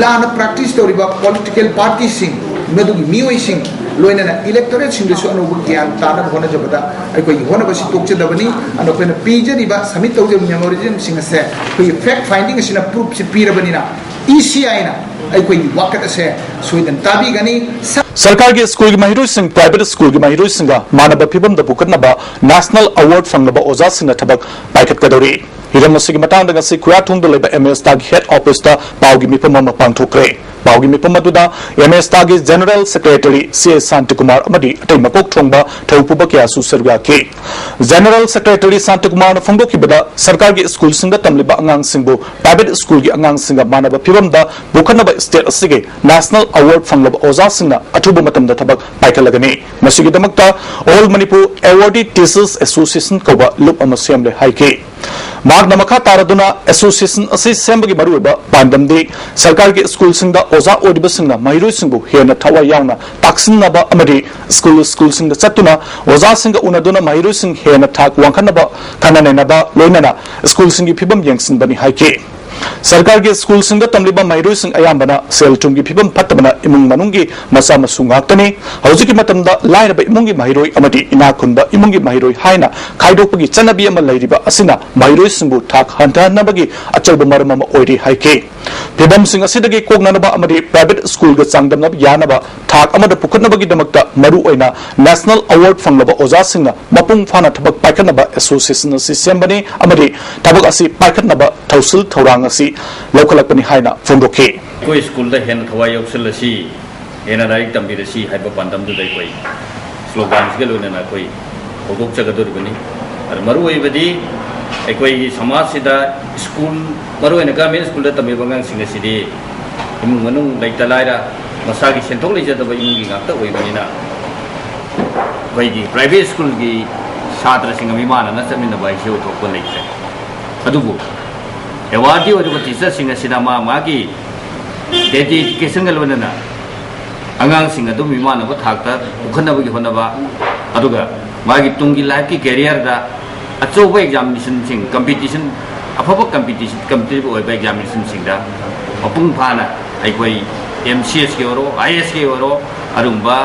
ꯂꯥꯟꯅ ꯄ꯭ꯔꯦꯛꯇꯤꯁ ꯇꯧꯔꯤꯕ ꯄꯣꯂꯤꯇꯤꯀꯦꯜ ꯄꯥꯔꯇꯤꯁꯤꯡ, ꯃꯗꯨꯒꯤ ꯃꯤꯑꯣꯏꯁꯤꯡ, ꯂꯣꯏꯅꯅ ꯏꯂꯦꯛꯇꯣꯔꯦꯠꯁꯤꯡꯗꯁꯨ ꯑꯅꯧꯕ ꯒ꯭ꯌꯥꯟ ꯇꯥꯅꯕ ꯍꯣꯠꯅꯖꯕꯗ ꯑꯩꯈꯣꯏꯒꯤ ꯍꯣꯠꯅꯕꯁꯤ ꯇꯣꯛꯆꯗꯕꯅꯤ꯫ ꯑꯗꯣ ꯑꯩꯈꯣꯏꯅ ꯄꯤꯖꯔꯤꯕ, ꯁꯕꯃꯤꯠ ꯇꯧꯖꯔꯤꯕ ꯃꯦꯃꯣꯔꯦꯟꯗꯝꯁꯤꯡ ꯑꯁꯦ ꯑꯩꯈꯣꯏꯒꯤ ꯐꯦꯛ ꯐꯥꯏꯟꯗꯤꯡ ꯑꯁꯤꯅ ꯄ꯭ꯔꯨꯐꯁꯤ ꯄꯤꯔꯕꯅꯤꯅ, ꯏ ꯁꯤ ꯑꯥꯏꯅ ꯑꯩꯈꯣꯏꯒꯤ ꯋꯥꯀꯠ ꯑꯁꯦ ꯁꯣꯏꯗꯅ ꯇꯥꯕꯤꯒꯅꯤ꯫ ꯁ- ꯁꯔꯀꯥꯔꯒꯤ ꯁ꯭ꯀꯨꯜꯒꯤ ꯃꯍꯩꯔꯣꯏꯁꯤꯡ ꯄ꯭ꯔꯥꯏꯚꯦꯠ ꯁ꯭ꯀꯨꯜꯒꯤ ꯃꯍꯩꯔꯣꯏꯁꯤꯡꯒ ꯃꯥꯟꯅꯕ ꯐꯤꯕꯝꯗ ꯄꯨꯈꯠꯅꯕ ꯅꯦꯁꯅꯦꯜ ꯑꯦꯋꯥꯔꯗ ꯐꯪꯂꯕ ꯑꯣꯖꯥꯁꯤꯡꯅ ꯊꯕꯛ ꯄꯥꯏꯈꯠꯀꯗꯧꯔꯤ꯫ ꯍꯤꯔꯝ ꯑꯁꯤꯒꯤ ꯃꯇꯥꯡꯗ ꯉꯁꯤ ꯈꯨꯌꯥꯊꯣꯡꯗ ꯂꯩꯕ ꯑꯦꯝ ꯑꯦꯁ ꯇꯥꯒꯤ ꯍꯦꯗ ꯑꯣꯐꯤꯁꯇ ꯄꯥꯎꯒꯤ ꯃꯤꯐꯝ ꯑꯃ ꯄꯥꯡꯊꯣꯛꯈ꯭ꯔꯦ꯫ ꯄꯥꯎꯒꯤ ꯃꯤꯐꯝ ꯑꯗꯨꯗ ꯑꯦꯝ ꯑꯦꯁ ꯇꯥꯒꯤ ꯖꯦꯅꯔꯦꯜ ꯁꯦꯀ꯭ꯔꯦꯇꯔꯤ ꯁꯤ ꯑꯦ ꯁꯥꯟꯇꯤꯀꯨꯃꯥꯔ ꯑꯃꯗꯤ ꯑꯇꯩ ꯃꯀꯣꯛ ꯊꯣꯡꯕ ꯊꯧ ꯄꯨꯕ ꯀꯌꯥꯁꯨ ꯁꯔꯨꯛ ꯌꯥꯈꯤ꯫ ꯖꯦꯅꯔꯦꯜ ꯁꯦꯀ꯭ꯔꯦꯇꯔꯤ ꯁꯥꯟꯇꯤꯀꯨꯃꯥꯔꯅ ꯐꯣꯡꯗꯣꯛꯈꯤꯕꯗ, ꯁꯔꯀꯥꯔꯒꯤ ꯁ꯭ꯀꯨꯜꯁꯤꯡꯗ ꯇꯝꯂꯤꯕ ꯑꯉꯥꯡꯁꯤꯡꯕꯨ ꯄ꯭ꯔꯥꯏꯚꯦꯠ ꯁ꯭ꯀꯨꯜꯒꯤ ꯑꯉꯥꯡꯁꯤꯡꯒ ꯃꯥꯟꯅꯕ ꯐꯤꯕꯝꯗ ꯄꯨꯈꯠꯅꯕ ꯁ꯭ꯇꯦꯠ ꯑꯁꯤꯒꯤ ꯅꯦꯁꯅꯦꯜ ꯑꯦꯋꯥꯔꯗ ꯐꯪꯂꯕ ꯑꯣꯖꯥꯁꯤꯡꯅ ꯑꯊꯨꯕ ꯃꯇꯝꯗ ꯊꯕꯛ ꯄꯥꯏꯈꯠꯂꯒꯅꯤ꯫ ꯃꯁꯤꯒꯤꯗꯃꯛꯇ All Manipur Awardee Teachers Association ꯀꯧꯕ ꯂꯨꯞ ꯑꯃ ꯁꯦꯝꯂꯦ ꯍꯥꯏꯈꯤ꯫ ꯃꯍꯥꯛꯅ ꯃꯈꯥ ꯇꯥꯔꯗꯨꯅ, ꯑꯦꯁꯣꯁꯤꯌꯦꯁꯟ ꯑꯁꯤ ꯁꯦꯝꯕꯒꯤ ꯃꯔꯨꯑꯣꯏꯕ ꯄꯥꯟꯗꯝꯗꯤ ꯁꯔꯀꯥꯔꯒꯤ ꯁ꯭ꯀꯨꯜꯁꯤꯡꯗ ꯑꯣꯖꯥ ꯑꯣꯏꯔꯤꯕꯁꯤꯡꯅ ꯃꯍꯩꯔꯣꯏꯁꯤꯡꯕꯨ ꯍꯦꯟꯅ ꯊꯋꯥꯏ ꯌꯥꯎꯅ ꯇꯥꯛꯁꯤꯟꯅꯕ ꯑꯃꯗꯤ ꯁ꯭ꯀꯨꯜ ꯁ꯭ꯀꯨꯜꯁꯤꯡꯗ ꯆꯠꯇꯨꯅ ꯑꯣꯖꯥꯁꯤꯡꯒ ꯎꯅꯗꯨꯅ ꯃꯍꯩꯔꯣꯏꯁꯤꯡ ꯍꯦꯟꯅ ꯊꯥꯛ ꯋꯥꯡꯈꯠꯅꯕ ꯈꯟꯅ ꯅꯩꯅꯕ, ꯂꯣꯏꯅꯅ ꯁ꯭ꯀꯨꯜꯁꯤꯡꯒꯤ ꯐꯤꯕꯝ ꯌꯦꯡꯁꯤꯟꯕꯅꯤ ꯍꯥꯏꯈꯤ꯫ ꯁꯔꯀꯥꯔꯒꯤ ꯁ꯭ꯀꯨꯜꯁꯤꯡꯗ ꯇꯝꯂꯤꯕ ꯃꯍꯩꯔꯣꯏꯁꯤꯡ ꯑꯌꯥꯝꯕꯅ ꯁꯦꯜ ꯊꯨꯝꯒꯤ ꯐꯤꯕꯝ ꯐꯠꯇꯕꯅ ꯏꯃꯨꯡ ꯃꯅꯨꯡꯒꯤ ꯃꯆꯥ ꯃꯁꯨ ꯉꯥꯛꯇꯅꯤ꯫ ꯍꯧꯖꯤꯛꯀꯤ ꯃꯇꯝꯗ ꯂꯥꯏꯔꯕ ꯏꯃꯨꯡꯒꯤ ꯃꯍꯩꯔꯣꯏ ꯑꯃꯗꯤ ꯏꯅꯥꯛ ꯈꯨꯟꯕ ꯏꯃꯨꯡꯒꯤ ꯃꯍꯩꯔꯣꯏ ꯍꯥꯏꯅ ꯈꯥꯏꯗꯣꯛꯄꯒꯤ ꯆꯠꯅꯕꯤ ꯑꯃ ꯂꯩꯔꯤꯕ ꯑꯁꯤꯅ ꯃꯍꯩꯔꯣꯏꯁꯤꯡꯕꯨ ꯊꯥꯛ ꯍꯟꯊꯍꯟꯅꯕꯒꯤ ꯑꯆꯧꯕ ꯃꯔꯝ ꯑꯃ ꯑꯣꯏꯔꯤ ꯍꯥꯏꯈꯤ꯫ ꯐꯤꯕꯝꯁꯤꯡ ꯑꯁꯤꯗꯒꯤ ꯀꯣꯛꯅꯅꯕ ꯑꯃꯗꯤ ꯄ꯭ꯔꯥꯏꯚꯦꯠ ꯁ꯭ꯀꯨꯜꯒ ꯆꯥꯡꯗꯝꯅꯕ ꯌꯥꯅꯕ ꯊꯥꯛ ꯑꯃꯗ ꯄꯨꯈꯠꯅꯕꯒꯤꯗꯃꯛꯇ ꯃꯔꯨꯑꯣꯏꯅ ꯅꯦꯁꯅꯦꯜ ꯑꯦꯋꯥꯔꯗ ꯐꯪꯂꯕ ꯑꯣꯖꯥꯁꯤꯡꯅ ꯃꯄꯨꯡ ꯐꯥꯅ ꯊꯕꯛ ꯄꯥꯏꯈꯠꯅꯕ ꯑꯦꯁꯣꯁꯤꯌꯦꯁꯟ ꯑꯁꯤ ꯁꯦꯝꯕꯅꯤ ꯑꯃꯗꯤ ꯊꯕꯛ ꯑꯁꯤ ꯄꯥꯏꯈꯠꯅꯕ ꯊꯧꯁꯤꯜ ꯊꯧꯔꯥꯡ ꯑꯁꯤ ꯂꯧꯈꯠꯂꯛꯄꯅꯤ ꯍꯥꯏꯅ ꯐꯣꯡꯗꯣꯛꯈꯤ꯫ ꯑꯩꯈꯣꯏ ꯁ꯭ꯀꯨꯜꯗ ꯍꯦꯟꯅ ꯊꯋꯥꯏ ꯌꯥꯎꯁꯜꯂꯁꯤ, ꯍꯦꯟꯅ ꯂꯥꯏꯔꯤꯛ ꯇꯝꯕꯤꯔꯁꯤ ꯍꯥꯏꯕ ꯄꯥꯟꯗꯝꯗꯨꯗ ꯑꯩꯈꯣꯏ ꯁ꯭ꯂꯣꯒꯥꯟꯁꯤꯒ ꯂꯣꯏꯅꯅ ꯑꯩꯈꯣꯏ ꯍꯧꯗꯣꯛꯆꯒꯗꯧꯔꯤꯕꯅꯤ꯫ ꯑꯗꯨ ꯃꯔꯨꯑꯣꯏꯕꯗꯤ ꯑꯩꯈꯣꯏꯒꯤ ꯁꯃꯥꯖꯁꯤꯗ ꯁ꯭ꯀꯨꯜ, ꯃꯔꯨꯑꯣꯏꯅ ꯒꯚꯔꯟꯃꯦꯟ ꯁ꯭ꯀꯨꯜꯗ ꯇꯝꯃꯤꯕ ꯑꯉꯥꯡꯁꯤꯡ ꯑꯁꯤꯗꯤ ꯏꯃꯨꯡ ꯃꯅꯨꯡ ꯂꯩꯇ ꯂꯥꯏꯔ, ꯃꯁꯥꯒꯤ ꯁꯦꯟꯊꯣꯛ ꯂꯩꯖꯗꯕ ꯏꯃꯨꯡꯒꯤ ꯉꯥꯛꯇ ꯑꯣꯏꯕꯅꯤꯅ, ꯑꯩꯈꯣꯏꯒꯤ ꯄ꯭ꯔꯥꯏꯚꯦꯠ ꯁ꯭ꯀꯨꯜꯒꯤ ꯁꯥꯇ꯭ꯔꯁꯤꯡꯒ ꯃꯤꯃꯥꯟꯅꯅ ꯆꯠꯃꯤꯟꯅꯕ ꯍꯥꯏꯁꯤ ꯑꯣꯏꯊꯣꯛꯄ ꯂꯩꯇ꯭ꯔꯦ꯫ ꯑꯗꯨꯕꯨ ꯑꯦꯋꯥꯔꯗꯤ ꯑꯣꯏꯔꯤꯕ ꯇꯤꯆꯔꯁꯤꯡ ꯑꯁꯤꯅ ꯃꯥ ꯃꯥꯒꯤ ꯗꯦꯗꯤꯀꯦꯁꯟꯒ ꯂꯣꯏꯅꯅ ꯑꯉꯥꯡꯁꯤꯡ ꯑꯗꯨ ꯃꯤꯃꯥꯟꯅꯕ ꯊꯥꯛꯇ ꯄꯨꯈꯠꯅꯕꯒꯤ ꯍꯣꯠꯅꯕ, ꯑꯗꯨꯒ ꯃꯥꯒꯤ ꯇꯨꯡꯒꯤ ꯂꯥꯏꯐꯀꯤ ꯀꯦꯔꯤꯌꯔꯗ ꯑꯆꯧꯕ ꯑꯦꯛꯖꯥꯃꯤꯅꯦꯁꯟꯁꯤꯡ, ꯀꯝꯄꯤꯇꯤꯁꯟ, ꯑꯐꯕ ꯀꯝꯄꯤꯇꯤꯁꯟ, ꯀꯝꯄꯤꯇꯤꯇꯤꯚ ꯑꯣꯏꯕ ꯑꯦꯛꯖꯥꯃꯤꯅꯦꯁꯟꯁꯤꯡꯗ ꯃꯄꯨꯡ ꯐꯥꯅ ꯑꯩꯈꯣꯏ ꯑꯦꯝ ꯁꯤ ꯑꯦꯁꯀꯤ ꯑꯣꯏꯔꯣ, ꯑꯥꯏ ꯑꯦꯁꯀꯤ ꯑꯣꯏꯔꯣ, ꯑꯗꯨꯒꯨꯝꯕ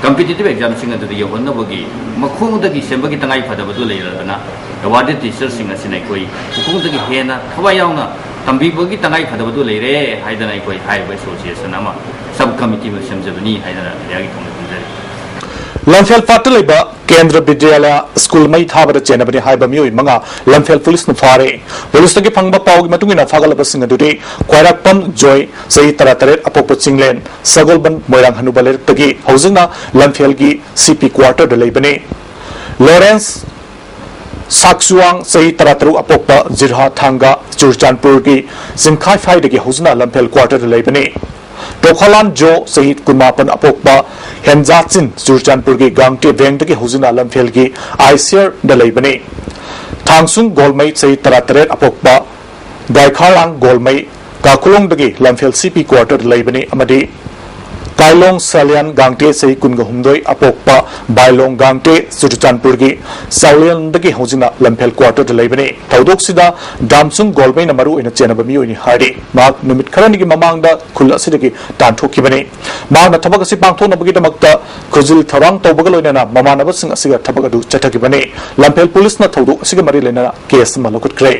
ꯀꯝꯄꯤꯇꯤꯇꯤꯚ ꯑꯦꯛꯖꯥꯝꯁꯤꯡ ꯑꯗꯨꯗ ꯌꯧꯍꯟꯅꯕꯒꯤ ꯃꯈꯣꯡꯗꯒꯤ ꯁꯦꯝꯕꯒꯤ ꯇꯉꯥꯏ ꯐꯗꯕꯗꯨ ꯂꯩꯔꯗꯅ ꯑꯦꯋꯥꯔꯗꯤ ꯇꯤꯆꯔꯁꯤꯡ ꯑꯁꯤꯅ ꯑꯩꯈꯣꯏ ꯃꯈꯣꯡꯗꯒꯤ ꯍꯦꯟꯅ ꯊꯋꯥꯏ ꯌꯥꯎꯅ ꯇꯝꯕꯤꯕꯒꯤ ꯇꯉꯥꯏ ꯐꯗꯕꯗꯨ ꯂꯩꯔꯦ ꯍꯥꯏꯗꯅ ꯑꯩꯈꯣꯏ ꯍꯥꯏꯔꯤꯕ ꯑꯦꯁꯣꯁꯤꯌꯦꯁꯟ ꯑꯃ, ꯁꯕ ꯀꯃꯤꯇꯤ ꯑꯃ ꯁꯦꯝꯖꯕꯅꯤ ꯍꯥꯏꯗꯅ ꯃꯦꯗꯤꯌꯥꯒꯤ ꯊꯣꯡꯗ ꯊꯝꯖꯔꯤ꯫ ꯂꯝꯐꯦꯜ ꯄꯥꯠꯇ ꯂꯩꯕ ꯀꯦꯟꯗ꯭ꯔ ꯕꯤꯗ꯭ꯌꯥꯂꯌ ꯁ꯭ꯀꯨꯜ ꯃꯩ ꯊꯥꯕꯗ ꯆꯦꯟꯅꯕꯅꯤ ꯍꯥꯏꯕ ꯃꯤꯑꯣꯏ ꯃꯉꯥ ꯂꯝꯐꯦꯜ ꯄꯨꯂꯤꯁꯅ ꯐꯥꯔꯦ꯫ ꯄꯨꯂꯤꯁꯇꯒꯤ ꯐꯪꯕ ꯄꯥꯎꯒꯤ ꯃꯇꯨꯡ ꯏꯟꯅ ꯐꯥꯒꯠꯂꯕꯁꯤꯡ ꯑꯗꯨꯗꯤ ꯈ꯭ꯋꯥꯏꯔꯥꯛꯄꯝ ꯖꯣꯏ, ꯆꯍꯤ ꯇꯔꯥꯇꯔꯦꯠ, ꯑꯄꯣꯛꯄ ꯆꯤꯡꯂꯦꯟ, ꯁꯒꯣꯜꯕꯟ ꯃꯣꯏꯔꯥꯡ ꯍꯅꯨꯕ ꯂꯩꯔꯛꯇꯒꯤ, ꯍꯧꯖꯤꯛꯅ ꯂꯝꯐꯦꯜꯒꯤ ꯁꯤ ꯄꯤ ꯀ꯭ꯋꯥꯇꯔꯗ ꯂꯩꯕꯅꯤ꯫ ꯂꯣꯔꯦꯟꯁ ꯁꯥꯛꯆꯨꯋꯥꯡ, ꯆꯍꯤ ꯇꯔꯥꯇꯔꯨꯛ, ꯑꯄꯣꯛꯄ ꯖꯤꯔꯍꯥ ꯊꯥꯡꯒ, ꯆꯨꯔꯆꯥꯟꯄꯨꯔꯒꯤ ꯆꯤꯡꯈꯥꯏꯐꯥꯏꯗꯒꯤ ꯍꯧꯖꯤꯛꯅ ꯂꯝꯐꯦꯜ ꯀ꯭ꯋꯥꯇꯔꯗ ꯂꯩꯕꯅꯤ꯫ ꯇꯣꯈꯥꯂꯥꯟ ꯖꯣ, ꯆꯍꯤ ꯀꯨꯟꯃꯥꯄꯟ, ꯑꯄꯣꯛꯄ ꯍꯦꯟꯖꯥꯆꯤꯟ, ꯆꯨꯔꯆꯥꯟꯄꯨꯔꯒꯤ ꯒꯥꯡꯇꯦ ꯕꯦꯡꯗꯒꯤ ꯍꯧꯖꯤꯛꯅ ꯂꯝꯐꯦꯜꯒꯤ ꯑꯥꯏꯁꯤꯌꯔꯗ ꯂꯩꯕꯅꯤ꯫ ꯊꯥꯡꯁꯨꯡ ꯒꯣꯜꯃꯩ, ꯆꯍꯤ ꯇꯔꯥꯇꯔꯦꯠ, ꯑꯄꯣꯛꯄ ꯗꯥꯏꯈꯥꯂꯥꯡ ꯒꯣꯜꯃꯩ, ꯀꯥꯈꯨꯂꯣꯡꯗꯒꯤ ꯂꯝꯐꯦꯜ ꯁꯤ ꯄꯤ ꯀ꯭ꯋꯥꯇꯔꯗ ꯂꯩꯕꯅꯤ ꯑꯃꯗꯤ ꯀꯥꯏꯂꯣꯡ ꯁꯂꯤꯌꯥꯟ ꯒꯥꯡꯇꯦ, ꯆꯍꯤ ꯀꯨꯟꯒ ꯍꯨꯝꯗꯣꯏ, ꯑꯄꯣꯛꯄ ꯕꯥꯏꯂꯣꯡ ꯒꯥꯡꯇꯦ, ꯆꯨꯔꯆꯥꯟꯄꯨꯔꯒꯤ ꯆꯥꯎꯂꯦꯟꯗꯒꯤ ꯍꯧꯖꯤꯛꯅ ꯂꯝꯐꯦꯜ ꯀ꯭ꯋꯥꯇꯔꯗ ꯂꯩꯕꯅꯤ꯫ ꯊꯧꯗꯣꯛꯁꯤꯗ ꯗꯥꯝꯁꯨꯡ ꯒꯣꯜꯃꯩꯅ ꯃꯔꯨ ꯑꯣꯏꯅ ꯆꯦꯟꯅꯕ ꯃꯤꯑꯣꯏꯅꯤ ꯍꯥꯏꯔꯤ꯫ ꯃꯍꯥꯛ ꯅꯨꯃꯤꯠ ꯈꯔꯅꯤꯒꯤ ꯃꯃꯥꯡꯗ ꯈꯨꯜ ꯑꯁꯤꯗꯒꯤ ꯇꯥꯟꯊꯣꯛꯈꯤꯕꯅꯤ꯫ ꯃꯍꯥꯛꯅ ꯊꯕꯛ ꯑꯁꯤ ꯄꯥꯡꯊꯣꯛꯅꯕꯒꯤꯗꯃꯛꯇ ꯈꯨꯖꯤꯜ ꯊꯧꯔꯥꯡ ꯇꯧꯕꯒ ꯂꯣꯏꯅꯅ ꯃꯃꯥꯟꯅꯕꯁꯤꯡ ꯑꯁꯤꯒ ꯊꯕꯛ ꯑꯗꯨ ꯆꯠꯊꯈꯤꯕꯅꯤ꯫ ꯂꯝꯐꯦꯜ ꯄꯨꯂꯤꯁꯅ ꯊꯧꯗꯣꯛ ꯑꯁꯤꯒ ꯃꯔꯤ ꯂꯩꯅꯅ ꯀꯦꯁ ꯑꯃ ꯂꯧꯈꯠꯈ꯭ꯔꯦ꯫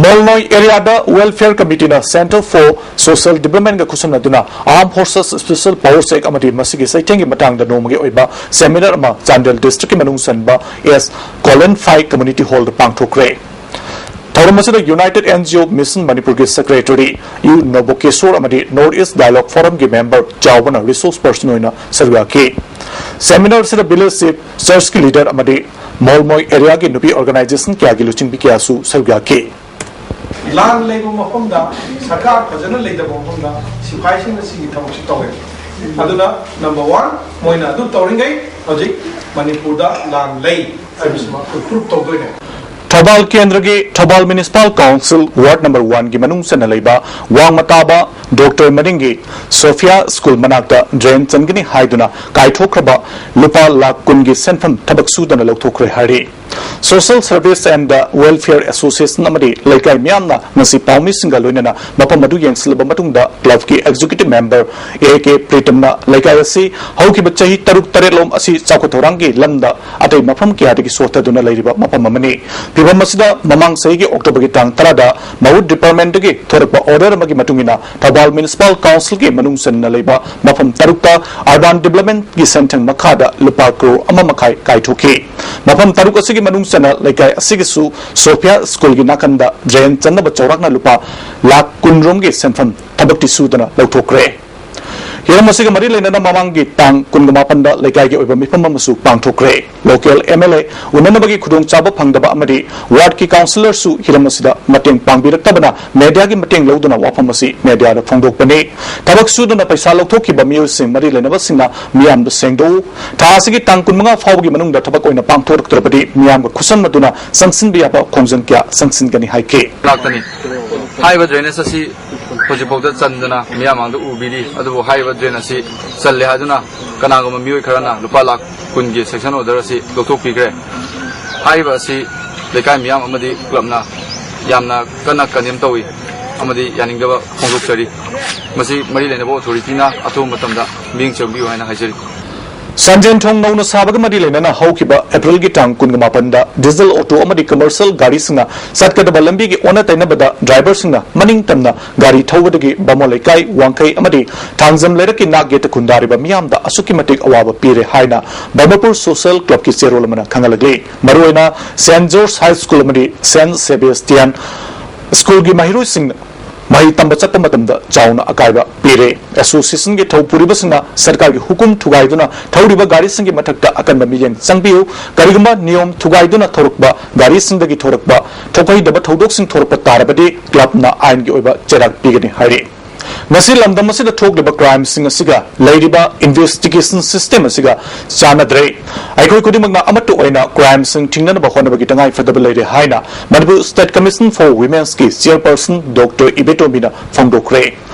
ꯃꯣꯜꯅꯣꯏ ꯑꯦꯔꯤꯌꯥꯗ ꯋꯦꯜꯐꯤꯌꯔ ꯀꯃꯤꯇꯤꯅ Centre for Social Developmentꯒ ꯈꯨꯠꯁꯝꯅꯗꯨꯅ Armed Forces Special Powers Act ꯑꯃꯗꯤ ꯃꯁꯤꯒꯤ ꯆꯩꯊꯦꯡꯒꯤ ꯃꯇꯥꯡꯗ ꯅꯣꯡꯃꯒꯤ ꯑꯣꯏꯕ ꯁꯦꯃꯤꯅꯥꯔ ꯑꯃ ꯆꯥꯟꯗꯦꯜ ꯗꯤꯁꯇ꯭ꯔꯤꯛꯀꯤ ꯃꯅꯨꯡ ꯆꯟꯕ ꯑꯦꯁ ꯀꯣꯂꯟ ꯐꯥꯏ ꯀꯝꯃ꯭ꯌꯨꯅꯤꯇꯤ ꯍꯣꯜꯗ ꯄꯥꯡꯊꯣꯛꯈ꯭ꯔꯦ꯫ ꯊꯧꯔꯝ ꯑꯁꯤꯗ United N G O Mission ꯃꯅꯤꯄꯨꯔꯒꯤ ꯁꯦꯀ꯭ꯔꯦꯇꯔꯤ ꯌꯨ ꯅꯣꯕꯣꯀꯦꯁꯣꯔ ꯑꯃꯗꯤ North East Dialogue Forumꯒꯤ ꯃꯦꯝꯕꯔ ꯆꯥꯎꯕꯅ ꯔꯤꯁꯣꯔꯁ ꯄꯔꯁꯟ ꯑꯣꯏꯅ ꯁꯔꯨꯛ ꯌꯥꯈꯤ꯫ ꯁꯦꯃꯤꯅꯥꯔ ꯑꯁꯤꯗ ꯚꯤꯂꯦꯖ ꯆꯤꯐ, ꯆꯔꯆꯀꯤ ꯂꯤꯗꯔ ꯑꯃꯗꯤ ꯃꯣꯜꯃꯣꯏ ꯑꯦꯔꯤꯌꯥꯒꯤ ꯅꯨꯄꯤ ꯑꯣꯔꯒꯅꯥꯏꯖꯦꯁꯟ ꯀꯌꯥꯒꯤ ꯂꯨꯆꯤꯡꯕꯤ ꯀꯌꯥꯁꯨ ꯁꯔꯨꯛ ꯌꯥꯈꯤ꯫ ꯂꯥꯟ ꯂꯩꯕ ꯃꯐꯝꯗ, ꯁꯔꯀꯥꯔ ꯐꯖꯅ ꯂꯩꯇꯕ ꯃꯐꯝꯗ ꯁꯤꯐꯥꯏꯁꯤꯡꯅ ꯁꯤꯒꯤ ꯊꯕꯛꯁꯤ ꯇꯧꯋꯦ꯫ ꯑꯗꯨꯅ number one, ꯃꯣꯏꯅ ꯑꯗꯨ ꯇꯧꯔꯤꯉꯩ ꯍꯧꯖꯤꯛ ꯃꯅꯤꯄꯨꯔꯗ ꯂꯥꯟ ꯂꯩ ꯍꯥꯏꯕꯁꯤꯃ ꯑꯩꯈꯣꯏ prove ꯇꯧꯗꯣꯏꯅꯦ꯫ ꯊꯧꯕꯥꯜ ꯀꯦꯟꯗ꯭ꯔꯒꯤ Thoubal Municipal Council Ward number one ꯒꯤ ꯃꯅꯨꯡ ꯆꯟꯅ ꯂꯩꯕ ꯋꯥꯡꯃ ꯇꯥꯕ ꯗꯣꯛꯇꯔ ꯃꯅꯤꯡꯒꯤ ꯁꯣꯐꯤꯌꯥ ꯁ꯭ꯀꯨꯜ ꯃꯅꯥꯛꯇ ꯗ꯭ꯔꯦꯟ ꯆꯟꯒꯅꯤ ꯍꯥꯏꯗꯨꯅ ꯀꯥꯏꯊꯣꯛꯈ꯭ꯔꯕ ꯂꯨꯄꯥ ꯂꯥꯈ ꯀꯨꯟꯒꯤ ꯁꯦꯟꯐꯝ ꯊꯕꯛ ꯁꯨꯗꯅ ꯂꯧꯊꯣꯛꯈ꯭ꯔꯦ ꯍꯥꯏꯔꯤ꯫ Social Service and Welfare Association ꯑꯃꯗꯤ ꯂꯩꯀꯥꯏ ꯃꯤꯌꯥꯝꯅ ꯉꯁꯤ ꯄꯥꯎꯃꯤꯁꯤꯡꯒ ꯂꯣꯏꯅꯅ ꯃꯐꯝ ꯑꯗꯨ ꯌꯦꯡꯁꯤꯜꯂꯕ ꯃꯇꯨꯡꯗ club ꯀꯤ executive member A K ꯄ꯭ꯔꯤꯇꯝꯅ ꯂꯩꯀꯥꯏ ꯑꯁꯤ ꯍꯧꯈꯤꯕ ꯆꯍꯤ ꯇꯔꯨꯛ ꯇꯔꯦꯠꯂꯣꯝ ꯑꯁꯤ ꯆꯥꯎꯈꯠ ꯊꯧꯔꯥꯡꯒꯤ ꯂꯝꯗ ꯑꯇꯩ ꯃꯐꯝ ꯀꯌꯥꯗꯒꯤ ꯁꯣꯠꯊꯗꯨꯅ ꯂꯩꯔꯤꯕ ꯃꯐꯝ ꯑꯃꯅꯤ꯫ ꯐꯤꯕꯝ ꯑꯁꯤꯗ ꯃꯃꯥꯡ ꯆꯍꯤꯒꯤ October ꯒꯤ ꯇꯥꯡ ꯇꯔꯥꯗ ꯃꯍꯨꯠ department ꯇꯒꯤ ꯊꯣꯔꯛꯄ order ꯑꯃꯒꯤ ꯃꯇꯨꯡ ꯏꯟꯅ ꯊꯧꯕꯥꯜ Municipal Council ꯒꯤ ꯃꯅꯨꯡ ꯆꯟꯅ ꯂꯩꯕ ꯃꯐꯝ ꯇꯔꯨꯛꯇ urban development ꯒꯤ ꯁꯦꯟꯊꯪ ꯃꯈꯥꯗ ꯂꯨꯄꯥ ꯀ꯭ꯔꯣꯔ ꯑꯃ ꯃꯈꯥꯏ ꯀꯥꯏꯊꯣꯛꯈꯤ꯫ ꯃꯐꯝ ꯇꯔꯨꯛ ꯑꯁꯤꯒꯤ ꯃꯅꯨꯡ ꯆꯟꯅ ꯂꯩꯀꯥꯏ ꯑꯁꯤꯒꯤꯁꯨ ꯁꯣꯐꯤꯌꯥ ꯁ꯭ꯀꯨꯜꯒꯤ ꯅꯥꯀꯟꯗ ꯗ꯭ꯔꯦꯟ ꯆꯟꯅꯕ ꯆꯥꯎꯔꯥꯛꯅ ꯂꯨꯄꯥ ꯂꯥꯈ ꯀꯨꯟ ꯔꯣꯝꯒꯤ ꯁꯦꯟꯐꯝ ꯊꯕꯛꯇꯤ ꯁꯨꯗꯅ ꯂꯧꯊꯣꯛꯈ꯭ꯔꯦ꯫ ꯍꯤꯔꯝ ꯑꯁꯤꯒ ꯃꯔꯤ ꯂꯩꯅꯅ ꯃꯃꯥꯡꯒꯤ ꯇꯥꯡ ꯀꯨꯟꯒ ꯃꯥꯄꯟꯗ ꯂꯩꯀꯥꯏꯒꯤ ꯑꯣꯏꯕ ꯃꯤꯐꯝ ꯑꯃꯁꯨ ꯄꯥꯡꯊꯣꯛꯈ꯭ꯔꯦ꯫ Local M L A ꯎꯅꯅꯕꯒꯤ ꯈꯨꯗꯣꯡꯆꯥꯕ ꯐꯪꯗꯕ ꯑꯃꯗꯤ ward ꯀꯤ councillor ꯁꯨ ꯍꯤꯔꯝ ꯑꯁꯤꯗ ꯃꯇꯦꯡ ꯄꯥꯡꯕꯤꯔꯛꯇꯕꯅ media ꯒꯤ ꯃꯇꯦꯡ ꯂꯧꯗꯨꯅ ꯋꯥꯐꯝ ꯑꯁꯤ media ꯗ ꯐꯣꯡꯗꯣꯛꯄꯅꯤ꯫ ꯊꯕꯛ ꯁꯨꯗꯨꯅ ꯄꯩꯁꯥ ꯂꯧꯊꯣꯛꯈꯤꯕ ꯃꯤꯑꯣꯏꯁꯤꯡ ꯃꯔꯤ ꯂꯩꯅꯕꯁꯤꯡꯅ ꯃꯤꯌꯥꯝꯗ ꯁꯦꯡꯗꯣꯛꯎ, ꯊꯥ ꯑꯁꯤꯒꯤ ꯇꯥꯡ ꯀꯨꯟꯃꯉꯥ ꯐꯥꯎꯕꯒꯤ ꯃꯅꯨꯡꯗ ꯊꯕꯛ ꯑꯣꯏꯅ ꯄꯥꯡꯊꯣꯔꯛꯇ꯭ꯔꯕꯗꯤ ꯃꯤꯌꯥꯝꯒ ꯈꯨꯠꯁꯝꯅꯗꯨꯅ ꯆꯪꯁꯤꯟꯕ ꯌꯥꯕ ꯈꯣꯡꯖꯪ ꯀꯌꯥ ꯆꯪꯁꯤꯟꯒꯅꯤ ꯍꯥꯏꯈꯤ꯫ ꯂꯥꯛꯇꯅꯤ꯫ ꯍꯥꯏꯔꯤꯕ drainage ꯑꯁꯤ ꯍꯧꯖꯤꯛꯐꯥꯎꯗ ꯆꯟꯗꯅ ꯃꯤꯌꯥꯝ ꯃꯥꯡꯗ ꯎꯕꯤꯔꯤ꯫ ꯑꯗꯨꯕꯨ ꯍꯥꯏꯔꯤꯕ drain ꯑꯁꯤ ꯆꯜꯂꯦ ꯍꯥꯏꯗꯨꯅ ꯀꯅꯥꯒꯨꯝꯕ ꯃꯤꯑꯣꯏ ꯈꯔꯅ ꯂꯨꯄꯥ ꯂꯥꯈ ꯀꯨꯟꯒꯤ sanction order ꯑꯁꯤ ꯂꯧꯊꯣꯛꯄꯤꯈ꯭ꯔꯦ꯫ ꯍꯥꯏꯔꯤꯕ ꯑꯁꯤ ꯂꯩꯀꯥꯏ ꯃꯤꯌꯥꯝ ꯑꯃꯗꯤ club ꯅ ꯌꯥꯝꯅ ꯀꯟꯅ condemn ꯇꯧꯏ ꯑꯃꯗꯤ ꯌꯥꯅꯤꯡꯗꯕ ꯐꯣꯡꯗꯣꯛꯆꯔꯤ꯫ ꯃꯁꯤ ꯃꯔꯤ ꯂꯩꯅꯕ authority ꯅ ꯑꯊꯨꯕ ꯃꯇꯝꯗ ꯃꯤꯠꯌꯦꯡ ꯆꯪꯕꯤꯌꯨ ꯍꯥꯏꯅ ꯍꯥꯏꯖꯔꯤ꯫ ꯁꯟꯖꯦꯟꯊꯣꯡ ꯅꯧꯅ ꯁꯥꯕꯒ ꯃꯔꯤ ꯂꯩꯅꯅ ꯍꯧꯈꯤꯕ April ꯒꯤ ꯇꯥꯡ ꯀꯨꯟꯒ ꯃꯥꯄꯟꯗ diesel auto ꯑꯃꯗꯤ commercial ꯒꯥꯔꯤꯁꯤꯡꯅ ꯆꯠꯀꯗꯕ ꯂꯝꯕꯤꯒꯤ ꯑꯣꯟꯅ ꯇꯩꯅꯕꯗ driver ꯁꯤꯡꯅ ꯃꯅꯤꯡ ꯇꯝꯅ ꯒꯥꯔꯤ ꯊꯧꯕꯗꯒꯤ ꯕꯥꯃꯣꯟ ꯂꯩꯀꯥꯏ, ꯋꯥꯡꯈꯩ ꯑꯃꯗꯤ ꯊꯥꯡꯖꯝ ꯂꯩꯔꯛꯀꯤ ꯅꯥꯛ ꯌꯦꯠꯇ ꯈꯨꯟꯗꯥꯔꯤꯕ ꯃꯤꯌꯥꯝꯗ ꯑꯁꯨꯛꯀꯤ ꯃꯇꯤꯛ ꯑꯋꯥꯕ ꯄꯤꯔꯦ ꯍꯥꯏꯅ ꯕ꯭ꯔꯍꯃꯄꯨꯔ Social Club ꯀꯤ ꯆꯦꯔꯣꯜ ꯑꯃꯅ ꯈꯪꯍꯜꯂꯛꯂꯤ꯫ ꯃꯔꯨꯑꯣꯏꯅ Saint George High School ꯑꯃꯗꯤ Saint Sebastian School ꯒꯤ ꯃꯍꯩꯔꯣꯏꯁꯤꯡꯅ ꯃꯍꯩ ꯇꯝꯕ ꯆꯠꯄ ꯃꯇꯝꯗ ꯆꯥꯎꯅ ꯑꯀꯥꯏꯕ ꯄꯤꯔꯦ꯫ Association ꯒꯤ ꯊꯧ ꯄꯨꯔꯤꯕꯁꯤꯡꯅ ꯁꯔꯀꯥꯔꯒꯤ ꯍꯨꯀꯨꯝ ꯊꯨꯒꯥꯏꯗꯨꯅ ꯊꯧꯔꯤꯕ ꯒꯥꯔꯤꯁꯤꯡꯒꯤ ꯃꯊꯛꯇ ꯑꯀꯟꯕ ꯃꯤꯠꯌꯦꯡ ꯆꯪꯕꯤꯌꯨ꯫ ꯀꯔꯤꯒꯨꯝꯕ ꯅꯤꯌꯣꯝ ꯊꯨꯒꯥꯏꯗꯨꯅ ꯊꯧꯔꯛꯄ ꯒꯥꯔꯤꯁꯤꯡꯗꯒꯤ ꯊꯣꯔꯛꯄ ꯊꯣꯛꯍꯩꯗꯕ ꯊꯧꯗꯣꯛꯁꯤꯡ ꯊꯣꯔꯛꯄ ꯇꯥꯔꯕꯗꯤ club ꯅ ꯑꯥꯏꯟꯒꯤ ꯑꯣꯏꯕ ꯆꯩꯔꯥꯛ ꯄꯤꯒꯅꯤ ꯍꯥꯏꯔꯤ꯫ ꯉꯁꯤ ꯂꯝꯗꯝ ꯑꯁꯤꯗ ꯊꯣꯛꯂꯤꯕ ꯀ꯭ꯔꯥꯏꯝꯁꯤꯡ ꯑꯁꯤꯒ ꯂꯩꯔꯤꯕ ꯏꯟꯚꯦꯁꯇꯤꯒꯦꯁꯟ ꯁꯤꯁꯇꯦꯝ ꯑꯁꯤꯒ ꯆꯥꯟꯅꯗ꯭ꯔꯦ꯫ ꯑꯩꯈꯣꯏ ꯈꯨꯗꯤꯡꯃꯛꯅ ꯑꯃꯠꯇ ꯑꯣꯏꯅ ꯀ꯭ꯔꯥꯏꯝꯁꯤꯡ ꯊꯤꯡꯅꯅꯕ ꯍꯣꯠꯅꯕꯒꯤ ꯇꯉꯥꯏ ꯐꯗꯕ ꯂꯩꯔꯦ ꯍꯥꯏꯅ ꯃꯅꯤꯄꯨꯔ ꯁ꯭ꯇꯦꯠ ꯀꯃꯤꯁꯟ ꯐꯣꯔ ꯋꯤꯃꯦꯟꯁꯀꯤ ꯆꯤꯌꯔꯄꯔꯁꯟ ꯗꯣꯛꯇꯔ ꯏꯕꯦꯇꯣꯝꯕꯤꯅ ꯐꯣꯡꯗꯣꯛꯈ꯭ꯔꯦ꯫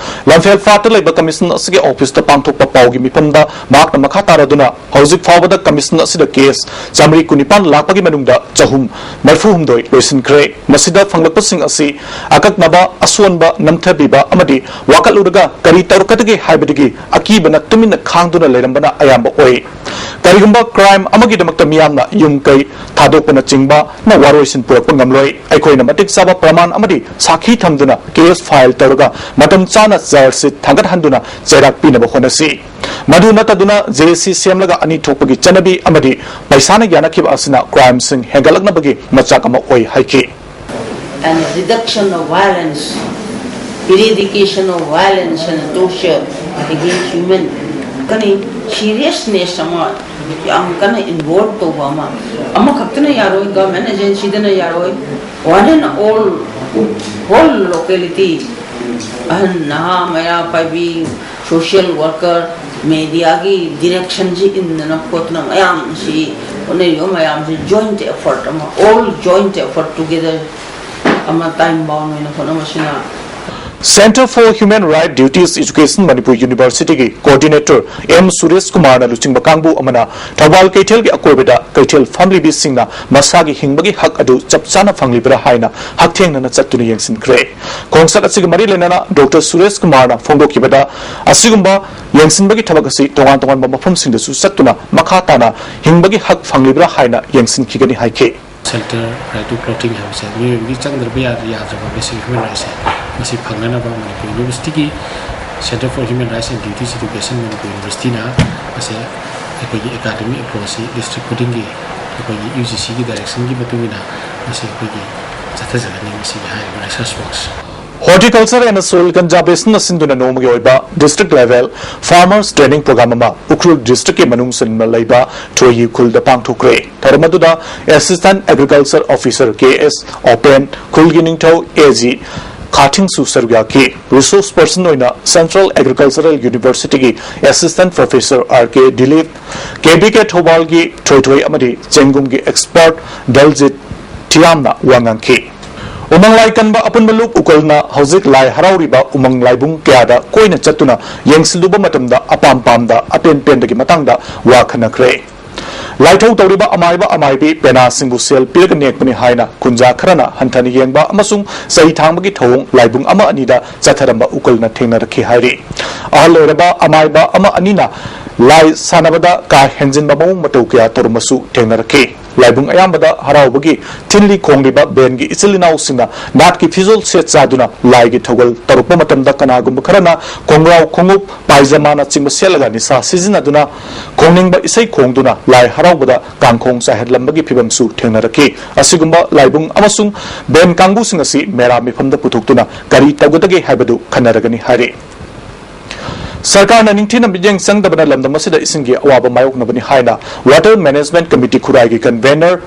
ꯂꯝꯐꯦꯜ ꯐꯥꯠꯇ ꯂꯩꯕ ꯀꯃꯤꯁꯟ ꯑꯁꯤꯒꯤ ꯑꯣꯐꯤꯁꯇ ꯄꯥꯡꯊꯣꯛꯄ ꯄꯥꯎꯒꯤ ꯃꯤꯐꯝꯗ ꯃꯍꯥꯛꯅ ꯃꯈꯥ ꯇꯥꯔꯗꯨꯅ ꯍꯧꯖꯤꯛ ꯐꯥꯎꯕꯗ ꯀꯃꯤꯁꯟ ꯑꯁꯤꯗ ꯀꯦꯁ ꯆꯥꯃꯔꯤ ꯀꯨꯟꯅꯤꯄꯥꯟ ꯂꯥꯛꯄꯒꯤ ꯃꯅꯨꯡꯗ ꯆꯍꯨꯝ ꯃꯔꯤꯐꯨ ꯍꯨꯝꯗꯣꯏ ꯂꯣꯏꯁꯤꯟꯈ꯭ꯔꯦ꯫ ꯃꯁꯤꯗ ꯐꯪꯂꯛꯄꯁꯤꯡ ꯑꯁꯤ ꯑꯀꯛꯅꯕ, ꯑꯁꯣꯟꯕ, ꯅꯝꯊꯕꯤꯕ ꯑꯃꯗꯤ ꯋꯥꯀꯠꯂꯨꯔꯒ ꯀꯔꯤ ꯇꯧꯔꯛꯀꯗꯒꯦ ꯍꯥꯏꯕꯗꯒꯤ ꯑꯀꯤꯕꯅ ꯇꯨꯃꯤꯟꯅ ꯈꯥꯡꯗꯨꯅ ꯂꯩꯔꯝꯕꯅ ꯑꯌꯥꯝꯕ ꯑꯣꯏ꯫ ꯀꯔꯤꯒꯨꯝꯕ ꯀ꯭ꯔꯥꯏꯝ ꯑꯃꯒꯤꯗꯃꯛꯇ ꯃꯤꯌꯥꯝꯅ ꯌꯨꯝ ꯀꯩ ꯊꯥꯗꯣꯛꯄꯅꯆꯤꯡꯕꯅ ꯋꯥꯔꯣꯏꯁꯤꯟ ꯄꯨꯔꯛꯄ ꯉꯝꯂꯣꯏ꯫ ꯑꯩꯈꯣꯏꯅ ꯃꯇꯤꯛ ꯆꯥꯕ ꯄ꯭ꯔꯃꯥꯟ ꯑꯃꯗꯤ ꯁꯥꯈꯤ ꯊꯝꯗꯨꯅ ꯀꯦꯁ ꯐꯥꯏꯜ ꯇꯧꯔꯒ ꯃꯇꯝ ꯆꯥꯅ ꯆꯥꯔꯖ ꯁꯤꯠ ꯊꯥꯡꯒꯠꯍꯟꯗꯨꯅ ꯆꯩꯔꯥꯛ ꯄꯤꯅꯕ ꯍꯣꯠꯅꯁꯤ꯫ ꯃꯗꯨ ꯅꯠꯇꯗꯨꯅ ꯖꯦ ꯁꯤ ꯁꯦꯝꯂꯒ ꯑꯅꯤ ꯊꯣꯛꯄꯒꯤ ꯆꯠꯅꯕꯤ ꯑꯃꯗꯤ ꯄꯩꯁꯥꯅ ꯌꯥꯅꯈꯤꯕ ꯑꯁꯤꯅ ꯀ꯭ꯔꯥꯏꯝꯁꯤꯡ ꯍꯦꯟꯒꯠꯂꯛꯅꯕꯒꯤ ꯃꯆꯥꯛ ꯑꯃ ꯑꯣꯏ ꯍꯥꯏꯈꯤ꯫ And reduction of violence, eradication of violence and torture against women. ꯀꯅꯤ seriousness ꯑꯃ ꯌꯥꯝ ꯀꯟꯅ involve ꯇꯧꯕ ꯑꯃ ꯑꯃꯈꯛꯇꯅ ꯌꯥꯔꯣꯏ, government agencyꯗꯅ ꯌꯥꯔꯣꯏ, one and all, whole locality, ꯑꯍꯟ ꯅꯍꯥ ꯃꯩꯔꯥ ꯄꯥꯏꯕꯤ, social worker, mediaꯒꯤ directionꯁꯤ ꯏꯟꯗꯅ ꯈꯣꯠꯇꯅ ꯃꯌꯥꯝꯁꯤ ꯍꯣꯠꯅꯔꯤꯕ ꯃꯌꯥꯝꯁꯤ joint effort ꯑꯃ, all joint effort together ꯑꯃ time bound ꯑꯣꯏꯅ ꯍꯣꯠꯅꯕꯁꯤꯅ Centre for Human Right Duties Education Manipur Universityꯒꯤ coordinator M Suresh ꯀꯨꯃꯥꯔꯅ ꯂꯨꯆꯤꯡꯕ ꯀꯥꯡꯕꯨ ꯑꯃꯅ ꯊꯧꯕꯥꯜ ꯀꯩꯊꯦꯜꯒꯤ ꯑꯀꯣꯏꯕꯗ ꯀꯩꯊꯦꯜ ꯐꯝꯂꯤꯕꯤꯁꯤꯡꯅ ꯃꯁꯥꯒꯤ ꯍꯤꯡꯕꯒꯤ ꯍꯛ ꯑꯗꯨ ꯆꯞ ꯆꯥꯅ ꯐꯪꯂꯤꯕ꯭ꯔꯥ ꯍꯥꯏꯅ ꯍꯛꯊꯦꯡꯅꯅ ꯆꯠꯇꯨꯅ ꯌꯦꯡꯁꯤꯟꯈ꯭ꯔꯦ꯫ ꯈꯣꯡꯆꯠ ꯑꯁꯤꯒ ꯃꯔꯤ ꯂꯩꯅꯅ ꯗꯣꯛꯇꯔ ꯁꯨꯔꯦꯁ ꯀꯨꯃꯥꯔꯅ ꯐꯣꯡꯗꯣꯛꯈꯤꯕꯗ ꯑꯁꯤꯒꯨꯝꯕ ꯌꯦꯡꯁꯤꯟꯕꯒꯤ ꯊꯕꯛ ꯑꯁꯤ ꯇꯣꯉꯥꯟ ꯇꯣꯉꯥꯟꯕ ꯃꯐꯝꯁꯤꯡꯗꯁꯨ ꯆꯠꯇꯨꯅ ꯃꯈꯥ ꯇꯥꯅ ꯍꯤꯡꯕꯒꯤ ꯍꯛ ꯐꯪꯂꯤꯕ꯭ꯔꯥ ꯍꯥꯏꯅ ꯌꯦꯡꯁꯤꯟꯈꯤꯒꯅꯤ ꯍꯥꯏꯈꯤ꯫ Shelter, right to clothing ꯍꯥꯏꯕꯁꯦ ꯃꯤꯑꯣꯏꯕꯒꯤ ꯆꯪꯗ꯭ꯔꯕ ꯌꯥꯗ ꯌꯥꯗ꯭ꯔꯕ basic human rightsꯁꯦ ꯃꯁꯤ ꯐꯪꯅꯅꯕ ꯃꯅꯤꯄꯨꯔ ꯌꯨꯅꯤꯚꯔꯁꯤꯇꯤꯒꯤ Centre for Human Rights and Duties Education Manipur ꯌꯨꯅꯤꯚꯔꯁꯤꯇꯤꯅ ꯃꯁꯤ ꯑꯩꯈꯣꯏꯒꯤ academic approachꯁꯤ district ꯈꯨꯗꯤꯡꯒꯤ ꯑꯩꯈꯣꯏꯒꯤ UGCꯒꯤ directionꯒꯤ ꯃꯇꯨꯡ ꯏꯟꯅ ꯃꯁꯤ ꯑꯩꯈꯣꯏꯒꯤ ꯆꯠꯊꯖꯒꯅꯤ ꯃꯁꯤꯒꯤ ꯍꯥꯏꯔꯤꯕ research works꯫ Horticulture and Soil Conservationꯅ ꯁꯤꯟꯗꯨꯅ ꯅꯣꯡꯃꯒꯤ ꯑꯣꯏꯕ district level farmers training program ꯑꯃ ꯎꯈ꯭ꯔꯨꯜ districtꯀꯤ ꯃꯅꯨꯡ ꯆꯟꯕ ꯂꯩꯕ ꯊꯣꯏꯌꯤ ꯈꯨꯜꯗ ꯄꯥꯡꯊꯣꯛꯈ꯭ꯔꯦ꯫ ꯊꯧꯔꯝ ꯑꯗꯨꯗ Assistant Agriculture Officer K S Open, ꯈꯨꯜꯒꯤ ꯅꯤꯡꯊꯧ ꯑꯦ ꯖꯤ ꯈꯥꯊꯤꯡꯁꯨ ꯁꯔꯨꯛ ꯌꯥꯈꯤ꯫ ꯔꯤꯁꯣꯔꯁ ꯄꯔꯁꯟ ꯑꯣꯏꯅ ꯁꯦꯟꯇ꯭ꯔꯦꯜ ꯑꯦꯒ꯭ꯔꯤꯀꯜꯆꯔꯦꯜ ꯌꯨꯅꯤꯚꯔꯁꯤꯇꯤꯒꯤ assistant professor R K Dilip, K B K ꯊꯧꯕꯥꯜꯒꯤ ꯊꯣꯏꯊꯣꯏ ꯑꯃꯗꯤ ꯆꯦꯡꯒꯨꯝꯒꯤ ꯑꯦꯛꯁꯄꯔꯠ ꯗꯜꯖꯤꯠ ꯊꯤꯌꯥꯝꯅ ꯋꯥ ꯉꯥꯡꯈꯤ꯫ ꯎꯃꯪ ꯂꯥꯏ ꯀꯟꯕ ꯑꯄꯨꯟꯕ ꯂꯨꯞ ꯎꯀꯜꯅ ꯍꯧꯖꯤꯛ ꯂꯥꯏ ꯍꯔꯥꯎꯔꯤꯕ ꯎꯃꯪ ꯂꯥꯏꯕꯨꯡ ꯀꯌꯥꯗ ꯀꯣꯏꯅ ꯆꯠꯇꯨꯅ ꯌꯦꯡꯁꯤꯜꯂꯨꯕ ꯃꯇꯝꯗ ꯑꯄꯥꯝ ꯄꯥꯝꯗ ꯑꯄꯦꯟ ꯄꯦꯟꯗꯒꯤ ꯃꯇꯥꯡꯗ ꯋꯥ ꯈꯟꯅꯈ꯭ꯔꯦ꯫ ꯂꯥꯏꯊꯧ ꯇꯧꯔꯤꯕ ꯑꯃꯥꯏꯕ ꯑꯃꯥꯏꯕꯤ ꯄꯦꯅꯥꯁꯤꯡꯕꯨ ꯁꯦꯜ ꯄꯤꯔꯒ ꯅꯦꯛꯄꯅꯤ ꯍꯥꯏꯅ ꯀꯨꯟꯖꯥ ꯈꯔꯅ ꯍꯟꯊꯅ ꯌꯦꯡꯕ ꯑꯃꯁꯨꯡ ꯆꯩ ꯊꯥꯡꯕꯒꯤ ꯊꯧꯑꯣꯡ ꯂꯥꯏꯕꯨꯡ ꯑꯃ ꯑꯅꯤꯗ ꯆꯠꯊꯔꯝꯕ ꯎꯀꯜꯅ ꯊꯦꯡꯅꯔꯛꯈꯤ ꯍꯥꯏꯔꯤ꯫ ꯑꯍꯜ ꯑꯣꯏꯔꯕ ꯑꯃꯥꯏꯕ ꯑꯃ ꯑꯅꯤꯅ ꯂꯥꯏ ꯁꯥꯟꯅꯕꯗ ꯀꯥ ꯍꯦꯟꯖꯤꯟꯕ ꯃꯑꯣꯡ ꯃꯇꯧ ꯀꯌꯥ ꯇꯧꯔꯝꯕꯁꯨ ꯊꯦꯡꯅꯔꯛꯈꯤ꯫ ꯂꯥꯏꯕꯨꯡ ꯑꯌꯥꯝꯕꯗ ꯍꯔꯥꯎꯕꯒꯤ ꯊꯤꯜꯂꯤ ꯈꯣꯡꯂꯤꯕ ꯕꯦꯟꯒꯤ ꯏꯆꯤꯜ ꯏꯅꯥꯎꯁꯤꯡꯅ ꯅꯥꯠꯀꯤ ꯐꯤꯖꯣꯜ ꯁꯦꯠ ꯆꯥꯗꯨꯅ ꯂꯥꯏꯒꯤ ꯊꯧꯒꯜ ꯇꯧꯔꯛꯄ ꯃꯇꯝꯗ ꯀꯅꯥꯒꯨꯝꯕ ꯈꯔꯅ ꯈꯣꯡꯒ꯭ꯔꯥꯎ ꯈꯣꯡꯎꯞ ꯄꯥꯏꯖꯃꯥꯅꯆꯤꯡꯕ ꯁꯦꯠꯂꯒ ꯅꯤꯁꯥ ꯁꯤꯖꯤꯟꯅꯗꯨꯅ ꯈꯣꯡꯅꯤꯡꯕ ꯏꯁꯩ ꯈꯣꯡꯗꯨꯅ ꯂꯥꯏ ꯍꯔꯥꯎꯕꯗ ꯀꯥꯡꯈꯣꯡ ꯆꯥꯏꯍꯜꯂꯝꯕꯒꯤ ꯐꯤꯕꯝꯁꯨ ꯊꯦꯡꯅꯔꯛꯈꯤ꯫ ꯑꯁꯤꯒꯨꯝꯕ ꯂꯥꯏꯕꯨꯡ ꯑꯃꯁꯨꯡ ꯕꯦꯟ ꯀꯥꯡꯕꯨꯁꯤꯡ ꯑꯁꯤ ꯃꯦꯔꯥ ꯃꯤꯐꯝꯗ ꯄꯨꯊꯣꯛꯇꯨꯅ ꯀꯔꯤ ꯇꯧꯒꯗꯒꯦ ꯍꯥꯏꯕꯗꯨ ꯈꯟꯅꯔꯒꯅꯤ ꯍꯥꯏꯔꯤ꯫ ꯁꯔꯀꯥꯔꯅ ꯅꯤꯡꯊꯤꯅ ꯃꯤꯠꯌꯦꯡ ꯆꯪꯗꯕꯅ ꯂꯝꯗꯝ ꯑꯁꯤꯗ ꯏꯁꯤꯡꯒꯤ ꯑꯋꯥꯕ ꯃꯥꯌꯣꯛꯅꯕꯅꯤ ꯍꯥꯏꯅ Water Management Committee ꯈꯨꯔꯥꯏꯒꯤ ꯀꯟꯚꯦꯅꯔ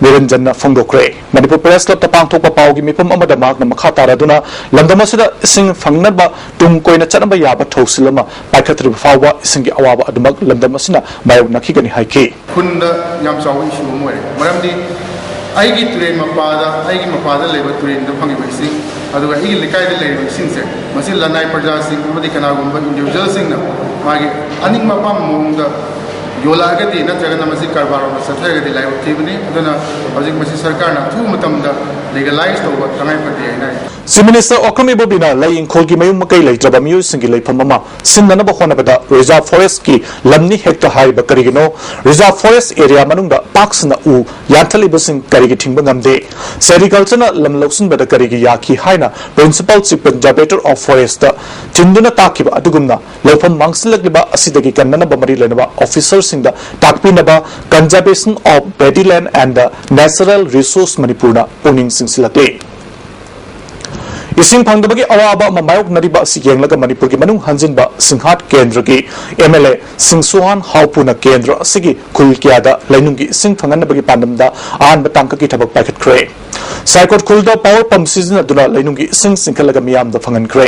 ꯅꯤꯔꯟꯖꯟꯅ ꯐꯣꯡꯗꯣꯛꯈ꯭ꯔꯦ꯫ ꯃꯅꯤꯄꯨꯔ ꯄ꯭ꯔꯦꯁ ꯀ꯭ꯂꯕꯇ ꯄꯥꯡꯊꯣꯛꯄ ꯄꯥꯎꯒꯤ ꯃꯤꯐꯝ ꯑꯃꯗ ꯃꯍꯥꯛꯅ ꯃꯈꯥ ꯇꯥꯔꯗꯨꯅ ꯂꯝꯗꯝ ꯑꯁꯤꯗ ꯏꯁꯤꯡ ꯐꯪꯅꯕ ꯇꯨꯡ ꯀꯣꯏꯅ ꯆꯠꯅꯕ ꯌꯥꯕ ꯊꯧꯁꯤꯜ ꯑꯃ ꯄꯥꯏꯈꯠꯇ꯭ꯔꯤꯕ ꯐꯥꯎꯕ ꯏꯁꯤꯡꯒꯤ ꯑꯋꯥꯕ ꯑꯗꯨꯃꯛ ꯂꯝꯗꯝ ꯑꯁꯤꯅ ꯃꯥꯌꯣꯛꯅꯈꯤꯒꯅꯤ ꯍꯥꯏꯈꯤ꯫ ꯈꯨꯟꯗ ꯌꯥꯝ ꯆꯥꯎꯕ ꯏꯁꯨ ꯑꯃ ꯑꯣꯏꯔꯦ꯫ ꯃꯔꯝꯗꯤ ꯑꯩꯒꯤ ꯇꯨꯔꯦꯟ ꯃꯄꯥꯗ, ꯑꯩꯒꯤ ꯃꯄꯥꯗ ꯂꯩꯕ ꯇꯨꯔꯦꯟꯗ ꯐꯪꯉꯤꯕ ꯏꯁꯤꯡ, ꯑꯗꯨꯒ ꯑꯩꯒꯤ ꯂꯩꯀꯥꯏꯗ ꯂꯩꯔꯤꯕ ꯏꯁꯤꯡꯁꯦ, ꯃꯁꯤ ꯂꯅꯥꯏ ꯄ꯭ꯔꯖꯥꯁꯤꯡ ꯑꯃꯗꯤ ꯀꯅꯥꯒꯨꯝꯕ ꯏꯟꯗꯤꯕꯤꯖꯨꯋꯦꯜꯁꯤꯡꯅ ꯃꯥꯒꯤ ꯑꯅꯤꯡꯕ ꯑꯄꯥꯝꯕ ꯃꯑꯣꯡꯗ ꯌꯣꯜꯂꯛꯑꯒꯗꯤ ꯅꯠꯇ꯭ꯔꯒꯅ ꯃꯁꯤ ꯀꯔꯕꯥꯔ ꯔꯣꯝꯗ ꯆꯠꯊꯔꯒꯗꯤ ꯂꯥꯏꯕꯛ ꯊꯤꯕꯅꯤ꯫ ꯑꯗꯨꯅ ꯍꯧꯖꯤꯛ ꯃꯁꯤ ꯁꯔꯀꯥꯔꯅ ꯑꯊꯨꯕ ꯃꯇꯝꯗ ꯂꯤꯒꯦꯂꯥꯏꯁ ꯇꯧꯕ ꯇꯉꯥꯏ ꯐꯗꯦ ꯍꯥꯏꯅ ꯑꯩ Chief Minister ꯑꯣꯀ꯭ꯔꯝ ꯏꯕꯣꯕꯤꯅ ꯂꯩ ꯏꯪꯈꯣꯜꯒꯤ ꯃꯌꯨꯝ ꯃꯀꯩ ꯂꯩꯇ꯭ꯔꯕ ꯃꯤꯑꯣꯏꯁꯤꯡꯒꯤ ꯂꯩꯐꯝ ꯑꯃ ꯁꯤꯟꯅꯅꯕ ꯍꯣꯠꯅꯕꯗ ꯔꯤꯖꯥꯔꯚ ꯐꯣꯔꯦꯁ꯭ꯠꯀꯤ ꯂꯝꯅꯤ ꯍꯦꯛꯇ ꯍꯥꯏꯔꯤꯕ ꯀꯔꯤꯒꯤꯅꯣ? ꯔꯤꯖꯥꯔꯚ ꯐꯣꯔꯦꯁ꯭ꯠ ꯑꯦꯔꯤꯌꯥ ꯃꯅꯨꯡꯗ ꯄꯥꯛ ꯁꯟꯅ ꯎ ꯌꯥꯟꯊꯠꯂꯤꯕꯁꯤꯡ ꯀꯔꯤꯒꯤ ꯊꯤꯡꯕ ꯉꯝꯗꯦ? ꯁꯦꯔꯤꯀꯜꯆꯔꯅ ꯂꯝ ꯂꯧꯁꯤꯟꯕꯗ ꯀꯔꯤꯒꯤ ꯌꯥꯈꯤ ꯍꯥꯏꯅ Principal Chief Conservator of Forestꯇ ꯊꯤꯟꯗꯨꯅ ꯇꯥꯛꯈꯤꯕ ꯑꯗꯨꯒꯨꯝꯅ ꯂꯧꯐꯝ ꯃꯥꯡꯁꯤꯜꯂꯛꯂꯤꯕ ꯑꯁꯤꯗꯒꯤ ꯀꯟꯅꯅꯕ ꯃꯔꯤ ꯂꯩꯅꯕ ꯑꯣꯐꯤꯁꯔꯁꯤꯡꯗ ꯇꯥꯛꯄꯤꯅꯕ Conservation of Paddyland and the Natural Resource ꯃꯅꯤꯄꯨꯔꯅ ꯄꯨꯛꯅꯤꯡ ꯆꯤꯡꯁꯤꯜꯂꯛꯂꯤ꯫ ꯏꯁꯤꯡ ꯐꯪꯗꯕꯒꯤ ꯑꯋꯥꯕ ꯑꯃ ꯃꯥꯌꯣꯛꯅꯔꯤꯕ ꯑꯁꯤ ꯌꯦꯡꯂꯒ ꯃꯅꯤꯄꯨꯔꯒꯤ ꯃꯅꯨꯡ ꯍꯟꯖꯤꯟꯕ ꯁꯤꯡꯍꯥꯠ ꯀꯦꯟꯗ꯭ꯔꯒꯤ MLA ꯁꯤꯡꯁꯨꯍꯥꯟ ꯍꯥꯎꯄꯨꯅ ꯀꯦꯟꯗ꯭ꯔ ꯑꯁꯤꯒꯤ ꯈꯨꯜ ꯀꯌꯥꯗ ꯂꯩꯅꯨꯡꯒꯤ ꯏꯁꯤꯡ ꯐꯪꯍꯟꯅꯕꯒꯤ ꯄꯥꯟꯗꯝꯗ ꯑꯍꯥꯟꯕ ꯇꯥꯡꯀꯛꯀꯤ ꯊꯕꯛ ꯄꯥꯏꯈꯠꯈ꯭ꯔꯦ꯫ ꯁꯥꯏꯀꯣꯠ ꯈꯨꯜꯗ power pump ꯁꯤꯖꯤꯟꯅꯗꯨꯅ ꯂꯩꯅꯨꯡꯒꯤ ꯏꯁꯤꯡ ꯆꯤꯡꯈꯠꯂꯒ ꯃꯤꯌꯥꯝꯗ ꯐꯪꯍꯟꯈ꯭ꯔꯦ꯫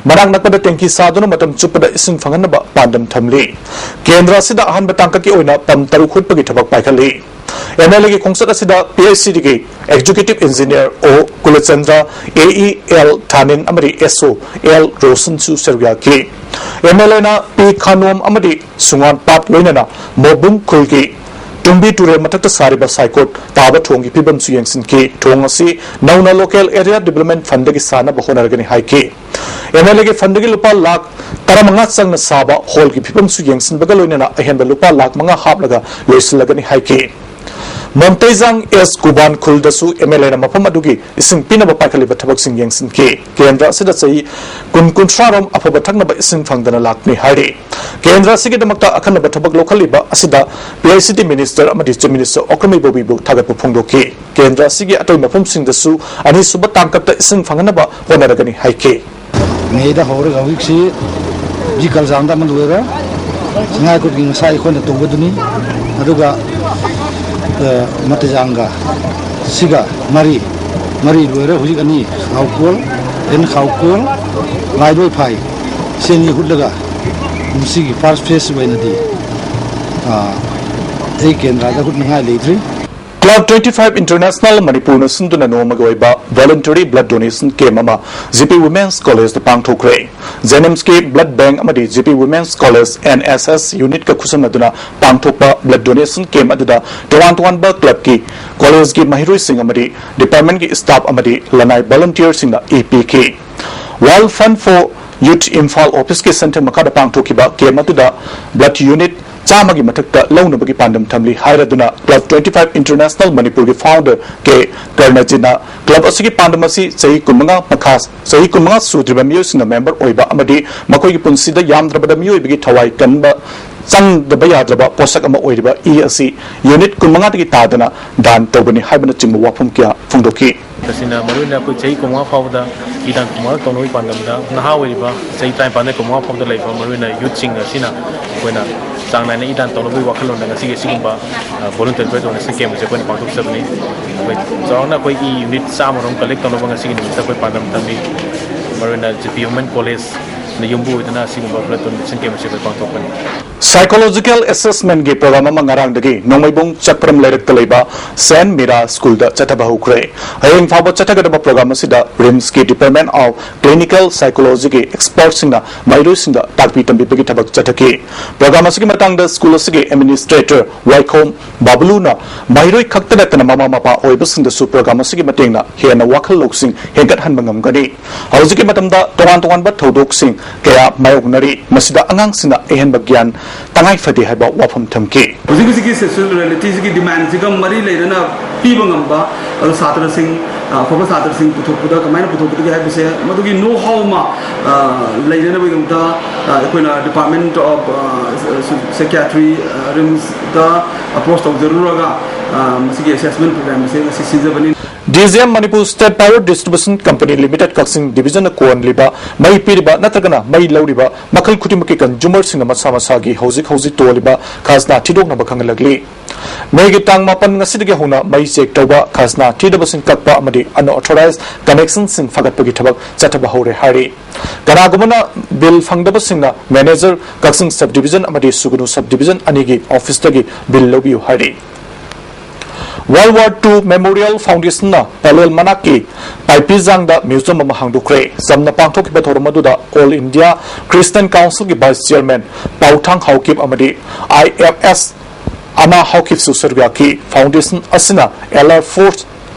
ꯃꯅꯥꯛ ꯅꯛꯄꯗ ꯇꯦꯡꯀꯤ ꯁꯥꯗꯨꯅ ꯃꯇꯝ ꯆꯨꯞꯄꯗ ꯏꯁꯤꯡ ꯐꯪꯍꯟꯅꯕ ꯄꯥꯟꯗꯝ ꯊꯝꯂꯤ꯫ ꯀꯦꯟꯗ꯭ꯔ ꯑꯁꯤꯗ ꯑꯍꯥꯟꯕ ꯇꯥꯡꯀꯛꯀꯤ ꯑꯣꯏꯅ pump ꯇꯔꯨꯛ ꯍꯨꯠꯄꯒꯤ ꯊꯕꯛ ꯄꯥꯏꯈꯠꯂꯤ꯫ MLAꯒꯤ ꯈꯣꯡꯆꯠ ꯑꯁꯤꯗ PHCDꯒꯤ Executive Engineer O ꯀꯨꯂꯆꯟꯗ꯭ꯔ, AE L ꯊꯥꯅꯤꯟ ꯑꯃꯗꯤ SO L ꯔꯣꯁꯟꯁꯨ ꯁꯔꯨꯛ ꯌꯥꯈꯤ꯫ MLAꯅ ꯄꯤ ꯈꯥꯅꯣꯝ ꯑꯃꯗꯤ ꯁꯨꯡꯉꯥꯟ ꯄꯥꯠ ꯂꯣꯏꯅꯅ ꯃꯣꯕꯨꯡ ꯈꯨꯜꯒꯤ ꯇꯨꯝꯕꯤ ꯇꯨꯔꯦꯜ ꯃꯊꯛꯇ ꯁꯥꯔꯤꯕ ꯁꯥꯏꯀꯣꯠ ꯇꯥꯕ ꯊꯣꯡꯒꯤ ꯐꯤꯕꯝꯁꯨ ꯌꯦꯡꯁꯤꯟꯈꯤ꯫ ꯊꯣꯡ ꯑꯁꯤ ꯅꯧꯅ Local Area Development Fundꯗꯒꯤ ꯁꯥꯅꯕ ꯍꯣꯠꯅꯔꯒꯅꯤ ꯍꯥꯏꯈꯤ꯫ MLAꯒꯤ fundꯗꯒꯤ ꯂꯨꯄꯥ ꯂꯥꯈ ꯇꯔꯥꯃꯉꯥ ꯆꯪꯅ ꯁꯥꯕ hallꯒꯤ ꯐꯤꯕꯝꯁꯨ ꯌꯦꯡꯁꯤꯟꯕꯒ ꯂꯣꯏꯅꯅ ꯑꯍꯦꯟꯕ ꯂꯨꯄꯥ ꯂꯥꯈ ꯃꯉꯥ ꯍꯥꯞꯂꯒ ꯂꯣꯏꯁꯤꯜꯂꯒꯅꯤ ꯍꯥꯏꯈꯤ꯫ ꯃꯣꯡꯇꯩꯖꯥꯡ S ꯒꯨꯕꯥꯟ ꯈꯨꯜꯗꯁꯨ MLAꯅ ꯃꯐꯝ ꯑꯗꯨꯒꯤ ꯏꯁꯤꯡ ꯄꯤꯅꯕ ꯄꯥꯏꯈꯠꯂꯤꯕ ꯊꯕꯛꯁꯤꯡ ꯌꯦꯡꯁꯤꯟꯈꯤ꯫ ꯀꯦꯟꯗ꯭ꯔ ꯑꯁꯤꯗ ꯆꯍꯤ ꯀꯨꯟ ꯀꯨꯟꯊ꯭ꯔꯥ ꯔꯣꯝ ꯑꯐꯕ ꯊꯛꯅꯕ ꯏꯁꯤꯡ ꯐꯪꯗꯅ ꯂꯥꯛꯄꯅꯤ ꯍꯥꯏꯔꯤ꯫ ꯀꯦꯟꯗ꯭ꯔ ꯑꯁꯤꯒꯤꯗꯃꯛꯇ ꯑꯈꯟꯅꯕ ꯊꯕꯛ ꯂꯧꯈꯠꯂꯤꯕ ꯑꯁꯤꯗ PHCD Minister ꯑꯃꯗꯤ Chief Minister ꯑꯣꯀ꯭ꯔꯝ ꯏꯕꯣꯕꯤꯕꯨ ꯊꯥꯒꯠꯄ ꯐꯣꯡꯗꯣꯛꯈꯤ꯫ ꯀꯦꯟꯗ꯭ꯔ ꯑꯁꯤꯒꯤ ꯑꯇꯩ ꯃꯐꯝꯁꯤꯡꯗꯁꯨ ꯑꯅꯤꯁꯨꯕ ꯇꯥꯡꯀꯛꯇ ꯏꯁꯤꯡ ꯐꯪꯍꯟꯅꯕ ꯍꯣꯠꯅꯔꯒꯅꯤ ꯍꯥꯏꯈꯤ꯫ ꯃꯦꯗ ꯍꯧꯔꯒ ꯍꯧꯖꯤꯛꯁꯤ ꯖꯤ ꯀꯜꯖꯥꯡꯗ ꯑꯃ ꯂꯣꯏꯔꯦ, ꯁꯉꯥꯏꯀꯣꯠꯀꯤ ꯉꯁꯥꯏ ꯑꯩꯈꯣꯏꯅ ꯇꯧꯕꯗꯨꯅꯤ, ꯑꯗꯨꯒ, ꯑ, ꯃꯇꯩꯖꯥꯡꯒ ꯁꯤꯒ ꯃꯔꯤ, ꯃꯔꯤ ꯂꯣꯏꯔꯦ꯫ ꯍꯧꯖꯤꯛ ꯑꯅꯤ, ꯈꯥꯎꯀꯣꯜ, ꯑꯦꯟ ꯈꯥꯎꯀꯣꯜ, ꯂꯥꯏꯂꯣꯏꯐꯥꯏ, ꯁꯤ ꯑꯅꯤ ꯍꯨꯠꯂꯒ ꯃꯁꯤꯒꯤ first phase ꯑꯣꯏꯅꯗꯤ, ꯑ, ꯑꯩ ꯀꯦꯟꯗ꯭ꯔꯗ ꯍꯨꯠꯅꯤꯡꯉꯥꯏ ꯂꯩꯇ꯭ꯔꯤ꯫ Club twenty five International ꯃꯅꯤꯄꯨꯔꯅ ꯁꯤꯟꯗꯨꯅ ꯅꯣꯡꯃꯒꯤ ꯑꯣꯏꯕ Voluntary Blood Donation Camp ꯑꯃ GP Women's Collegeꯇ ꯄꯥꯡꯊꯣꯛꯈ꯭ꯔꯦ꯫ JNIMSꯀꯤ Blood Bank ꯑꯃꯗꯤ GP Women's College NSS unitꯀ ꯈꯨꯠꯁꯝꯅꯗꯨꯅ ꯄꯥꯡꯊꯣꯛꯄ Blood Donation Camp ꯑꯗꯨꯗ ꯇꯣꯉꯥꯟ ꯇꯣꯉꯥꯟꯕ clubꯀꯤ, collegeꯀꯤ ꯃꯍꯩꯔꯣꯏꯁꯤꯡ ꯑꯃꯗꯤ departmentꯀꯤ staff ꯑꯃꯗꯤ ꯂꯅꯥꯏ volunteerꯁꯤꯡꯅ ꯏ ꯄꯤꯈꯤ꯫ World Fund for Youth Imphal officeꯀꯤ ꯁꯦꯟꯊꯪ ꯃꯈꯥꯗ ꯄꯥꯡꯊꯣꯛꯈꯤꯕ camp ꯑꯗꯨꯗ blood unit ꯆꯥꯝꯃꯒꯤ ꯃꯊꯛꯇ ꯂꯧꯅꯕꯒꯤ ꯄꯥꯟꯗꯝ ꯊꯝꯂꯤ ꯍꯥꯏꯔꯗꯨꯅ Club twenty five International ꯃꯅꯤꯄꯨꯔꯒꯤ founder ꯀꯦ ꯀꯔꯅꯖꯤꯠꯅ club ꯑꯁꯤꯒꯤ ꯄꯥꯟꯗꯝ ꯑꯁꯤ ꯆꯍꯤ ꯀꯨꯟꯃꯉꯥ ꯃꯈꯥ, ꯆꯍꯤ ꯀꯨꯟꯃꯉꯥ ꯁꯨꯗ꯭ꯔꯤꯕ ꯃꯤꯑꯣꯏꯁꯤꯡꯅ member ꯑꯣꯏꯕ ꯑꯃꯗꯤ ꯃꯈꯣꯏꯒꯤ ꯄꯨꯟꯁꯤꯗ ꯌꯥꯝꯗ꯭ꯔꯕꯗ ꯃꯤꯑꯣꯏꯕꯒꯤ ꯊꯋꯥꯏ ꯀꯟꯕ ꯆꯪꯗꯕ ꯌꯥꯗ꯭ꯔꯕ ꯄꯣꯠꯁꯛ ꯑꯃ ꯑꯣꯏꯔꯤꯕ ꯏ ꯑꯁꯤ ꯌꯨꯅꯤꯠ ꯀꯨꯟꯃꯉꯥꯗꯒꯤ ꯇꯥꯗꯅ ꯗꯥꯟ ꯇꯧꯕꯅꯤ ꯍꯥꯏꯕꯅꯆꯤꯡꯕ ꯋꯥꯐꯝ ꯀꯌꯥ ꯐꯣꯡꯗꯣꯛꯈꯤ꯫ ꯑꯁꯤꯅ ꯃꯔꯨꯑꯣꯏꯅ ꯑꯩꯈꯣꯏ ꯆꯍꯤ ꯀꯨꯟꯃꯉꯥ ꯐꯥꯎꯕꯗ ꯏ ꯗꯥꯟ ꯀꯨꯟꯃꯉꯥ ꯇꯧꯅꯕꯒꯤ ꯄꯥꯟꯗꯝꯗ ꯅꯍꯥ ꯑꯣꯏꯔꯤꯕ ꯆꯍꯤ ꯇꯔꯥꯅꯤꯄꯥꯟꯗꯒꯤ ꯀꯨꯟꯃꯉꯥ ꯐꯥꯎꯕꯗ ꯂꯩꯕ ꯃꯔꯨꯑꯣꯏꯅ ꯌꯨꯠꯁꯤꯡ ꯑꯁꯤꯅ ꯑꯩꯈꯣꯏꯅ ꯆꯥꯡ ꯅꯥꯏꯅ ꯏ ꯗꯥꯟ ꯇꯧꯅꯕꯒꯤ ꯋꯥꯈꯜꯂꯣꯟꯗ ꯉꯁꯤꯒꯤ ꯑꯁꯤꯒꯨꯝꯕ ꯚꯣꯂꯨꯟꯇꯔꯤ ꯕ꯭ꯂꯗ ꯗꯣꯅꯦꯁꯟ ꯀꯦꯝꯞ ꯑꯁꯤ ꯑꯩꯈꯣꯏꯅ ꯄꯥꯡꯊꯣꯛꯆꯕꯅꯤ꯫ ꯑꯩꯈꯣꯏ ꯆꯥꯎꯔꯥꯛꯅ ꯑꯩꯈꯣꯏ ꯏ ꯌꯨꯅꯤꯠ ꯆꯥꯝꯃ ꯔꯣꯝ ꯀꯂꯦꯛ ꯇꯧꯅꯕ ꯉꯁꯤꯒꯤ ꯅꯨꯃꯤꯠꯇ ꯑꯩꯈꯣꯏ ꯄꯥꯟꯗꯝ ꯊꯝꯃꯤ꯫ ꯃꯔꯨꯑꯣꯏꯅ ꯖꯤ ꯄꯤ ꯋꯨꯃꯦꯟ ꯀꯣꯂꯦꯖꯅ ꯌꯨꯝꯕꯨ ꯑꯣꯏꯗꯨꯅ ꯑꯁꯤꯒꯨꯝꯕ ꯕ꯭ꯂꯗ ꯗꯣꯅꯦꯁꯟ ꯀꯦꯝꯞ ꯑꯁꯤ ꯑꯩꯈꯣꯏ ꯄꯥꯡꯊꯣꯛꯄꯅꯤ꯫ ꯁꯥꯏꯀꯣꯂꯣꯖꯤꯀꯦꯜ ꯑꯦꯁꯦꯁꯃꯦꯟꯒꯤ ꯄ꯭ꯔꯣꯒ꯭ꯔꯥꯝ ꯑꯃ ꯉꯔꯥꯡꯗꯒꯤ ꯅꯣꯡꯃꯩꯕꯨꯡ ꯆꯛꯄ꯭ꯔꯝ ꯂꯩꯔꯛꯇ ꯂꯩꯕ ꯁꯦꯟ ꯃꯤꯔꯥ ꯁ꯭ꯀꯨꯜꯗ ꯆꯠꯊꯕ ꯍꯧꯈ꯭ꯔꯦ꯫ ꯍꯌꯦꯡ ꯐꯥꯎꯕ ꯆꯠꯊꯒꯗꯕ ꯄ꯭ꯔꯣꯒ꯭ꯔꯥꯝ ꯑꯁꯤꯗ ꯔꯤꯝꯁꯀꯤ ꯗꯤꯄꯥꯔꯠꯃꯦꯟ ꯑꯣꯐ ꯀ꯭ꯂꯤꯅꯤꯀꯦꯜ ꯁꯥꯏꯀꯣꯂꯣꯖꯤꯒꯤ ꯑꯦꯛꯁꯄꯔꯠꯁꯤꯡꯅ ꯃꯍꯩꯔꯣꯏꯁꯤꯡꯗ ꯇꯥꯛꯄꯤ ꯇꯝꯕꯤꯕꯒꯤ ꯊꯕꯛ ꯆꯠꯊꯈꯤ꯫ ꯄ꯭ꯔꯣꯒ꯭ꯔꯥꯝ ꯑꯁꯤꯒꯤ ꯃꯇꯥꯡꯗ ꯁ꯭ꯀꯨꯜ ꯑꯁꯤꯒꯤ ꯑꯦꯗꯃꯤꯅꯤꯁꯇ꯭ꯔꯦꯇꯔ ꯋꯥꯏꯈꯣꯝ ꯕꯥꯕꯨꯂꯨꯅ ꯃꯍꯩꯔꯣꯏ ꯈꯛꯇ ꯅꯠꯇꯅ ꯃꯃꯥ ꯃꯄꯥ ꯑꯣꯏꯕꯁꯤꯡꯗꯁꯨ ꯄ꯭ꯔꯣꯒ꯭ꯔꯥꯝ ꯑꯁꯤꯒꯤ ꯃꯇꯦꯡꯅ ꯍꯦꯟꯅ ꯋꯥꯈꯜ ꯂꯧꯁꯤꯡ ꯍꯦꯟꯒꯠꯍꯟꯕ ꯉꯝꯒꯅꯤ꯫ ꯍꯧꯖꯤꯛꯀꯤ ꯃꯇꯝꯗ ꯇꯣꯉꯥꯟ ꯇꯣꯉꯥꯟꯕ ꯊꯧꯗꯣꯛꯁꯤꯡ ꯀꯌꯥ ꯃꯥꯌꯣꯛꯅꯔꯤ꯫ ꯃꯁꯤꯗ ꯑꯉꯥꯡꯁꯤꯡꯅ ꯑꯍꯦꯟꯕ ꯒ꯭ꯌꯥꯟ ꯇꯉꯥꯏ ꯐꯗꯦ ꯍꯥꯏꯕ ꯋꯥꯐꯝ ꯊꯝꯈꯤ꯫ ꯍꯧꯖꯤꯛ ꯍꯧꯖꯤꯛꯀꯤ ꯁꯣꯁꯤꯌꯦꯜ ꯔꯤꯌꯦꯂꯤꯇꯤꯁꯤꯒꯤ ꯗꯤꯃꯥꯟꯁꯤꯒ ꯃꯔꯤ ꯂꯩꯅꯅ ꯄꯤꯕ ꯉꯝꯕ, ꯑꯗꯨ ꯁꯥꯇ꯭ꯔꯁꯤꯡ, ꯑ, ꯑꯐꯕ ꯁꯥꯇ꯭ꯔꯁꯤꯡ ꯄꯨꯊꯣꯛꯄꯗ ꯀꯃꯥꯏꯅ ꯄꯨꯊꯣꯛꯀꯗꯒꯦ ꯍꯥꯏꯕꯁꯦ, ꯃꯗꯨꯒꯤ ꯅꯣ ꯍꯥꯎ ꯑꯃ, ꯑ, ꯂꯩꯅꯅꯕꯒꯤꯗꯃꯛꯇ, ꯑ, ꯑꯩꯈꯣꯏꯅ ꯗꯤꯄꯥꯔꯠꯃꯦꯟ ꯑꯣꯐ, ꯑ, ꯁꯥꯏꯀꯤꯌꯥꯇ꯭ꯔꯤ, ꯑ, ꯔꯤꯝꯁꯇ ꯑꯦꯄ꯭ꯔꯣꯁ ꯇꯧꯖꯔꯨꯔꯒ, ꯑ, ꯃꯁꯤꯒꯤ ꯑꯦꯁꯦꯁꯃꯦꯟ ꯄ꯭ꯔꯣꯒ꯭ꯔꯥꯝ ꯑꯁꯦ ꯉꯁꯤ ꯁꯤꯟꯖꯕꯅꯤ꯫ D G M Manipur state power distribution company limited ꯀꯛꯆꯤꯡ ꯗꯤꯕꯤꯖꯟꯅ ꯀꯣꯟꯂꯤꯕ ꯃꯩ ꯄꯤꯔꯤꯕ ꯅꯠꯇ꯭ꯔꯒꯅ ꯃꯩ ꯂꯧꯔꯤꯕ ꯃꯈꯜ ꯈꯨꯗꯤꯡꯃꯛꯀꯤ ꯀꯟꯖꯨꯃꯔꯁꯤꯡꯅ ꯃꯁꯥ ꯃꯁꯥꯒꯤ ꯍꯧꯖꯤꯛ ꯍꯧꯖꯤꯛ ꯇꯣꯜꯂꯤꯕ ꯈꯖꯅꯥ ꯊꯤꯗꯣꯛꯅꯕ ꯈꯪꯍꯜꯂꯛꯂꯤ꯫ ꯃꯦꯒꯤ ꯇꯥꯡ ꯃꯥꯄꯟ ꯉꯁꯤꯗꯒꯤ ꯍꯧꯅ ꯃꯩ ꯆꯦꯛ ꯇꯧꯕ, ꯈꯖꯅꯥ ꯊꯤꯗꯕꯁꯤꯡ ꯀꯛꯄ ꯑꯃꯗꯤ ꯑꯟꯑꯣꯊꯣꯔꯥꯏꯖ ꯀꯅꯦꯛꯁꯟꯁꯤꯡ ꯐꯒꯠꯄꯒꯤ ꯊꯕꯛ ꯆꯠꯊꯕ ꯍꯧꯔꯦ ꯍꯥꯏꯔꯤ꯫ ꯀꯅꯥꯒꯨꯝꯕꯅ ꯕꯤꯜ ꯐꯪꯗꯕꯁꯤꯡꯅ ꯃꯦꯅꯦꯖꯔ, ꯀꯛꯆꯤꯡ ꯁꯕ ꯗꯤꯕꯤꯖꯟ ꯑꯃꯗꯤ ꯁꯨꯒꯅꯨ ꯁꯕ ꯗꯤꯕꯤꯖꯟ ꯑꯅꯤꯒꯤ ꯑꯣꯐꯤꯁꯇꯒꯤ ꯕꯤꯜ ꯂꯧꯕꯤꯌꯨ ꯍꯥꯏꯔꯤ꯫ World War Two Memorial Foundationꯅ ꯄꯂꯦꯜ ꯃꯅꯥꯛꯀꯤ ꯄꯥꯏꯄꯤꯖꯥꯡꯗ ꯃ꯭ꯌꯨꯖꯤꯌꯝ ꯑꯃ ꯍꯥꯡꯗꯣꯛꯈ꯭ꯔꯦ꯫ ꯆꯝꯅ ꯄꯥꯡꯊꯣꯛꯈꯤꯕ ꯊꯧꯔꯝ ꯑꯗꯨꯗ All India Christian Councilꯒꯤ ꯚꯥꯏꯁ ꯆꯤꯌꯔꯃꯦꯟ ꯄꯥꯎꯊꯥꯡ ꯍꯥꯎꯀꯤꯞ ꯑꯃꯗꯤ ꯑꯥꯏ ꯑꯦꯐ ꯑꯦꯁ ꯑꯅꯥ ꯍꯥꯎꯀꯤꯞꯁꯨ ꯁꯔꯨꯛ ꯌꯥꯈꯤ꯫ ꯐꯥꯎꯟꯗꯦꯁꯟ ꯑꯁꯤꯅ ꯑꯦꯂꯥꯏꯠ ꯐꯣꯔꯁ,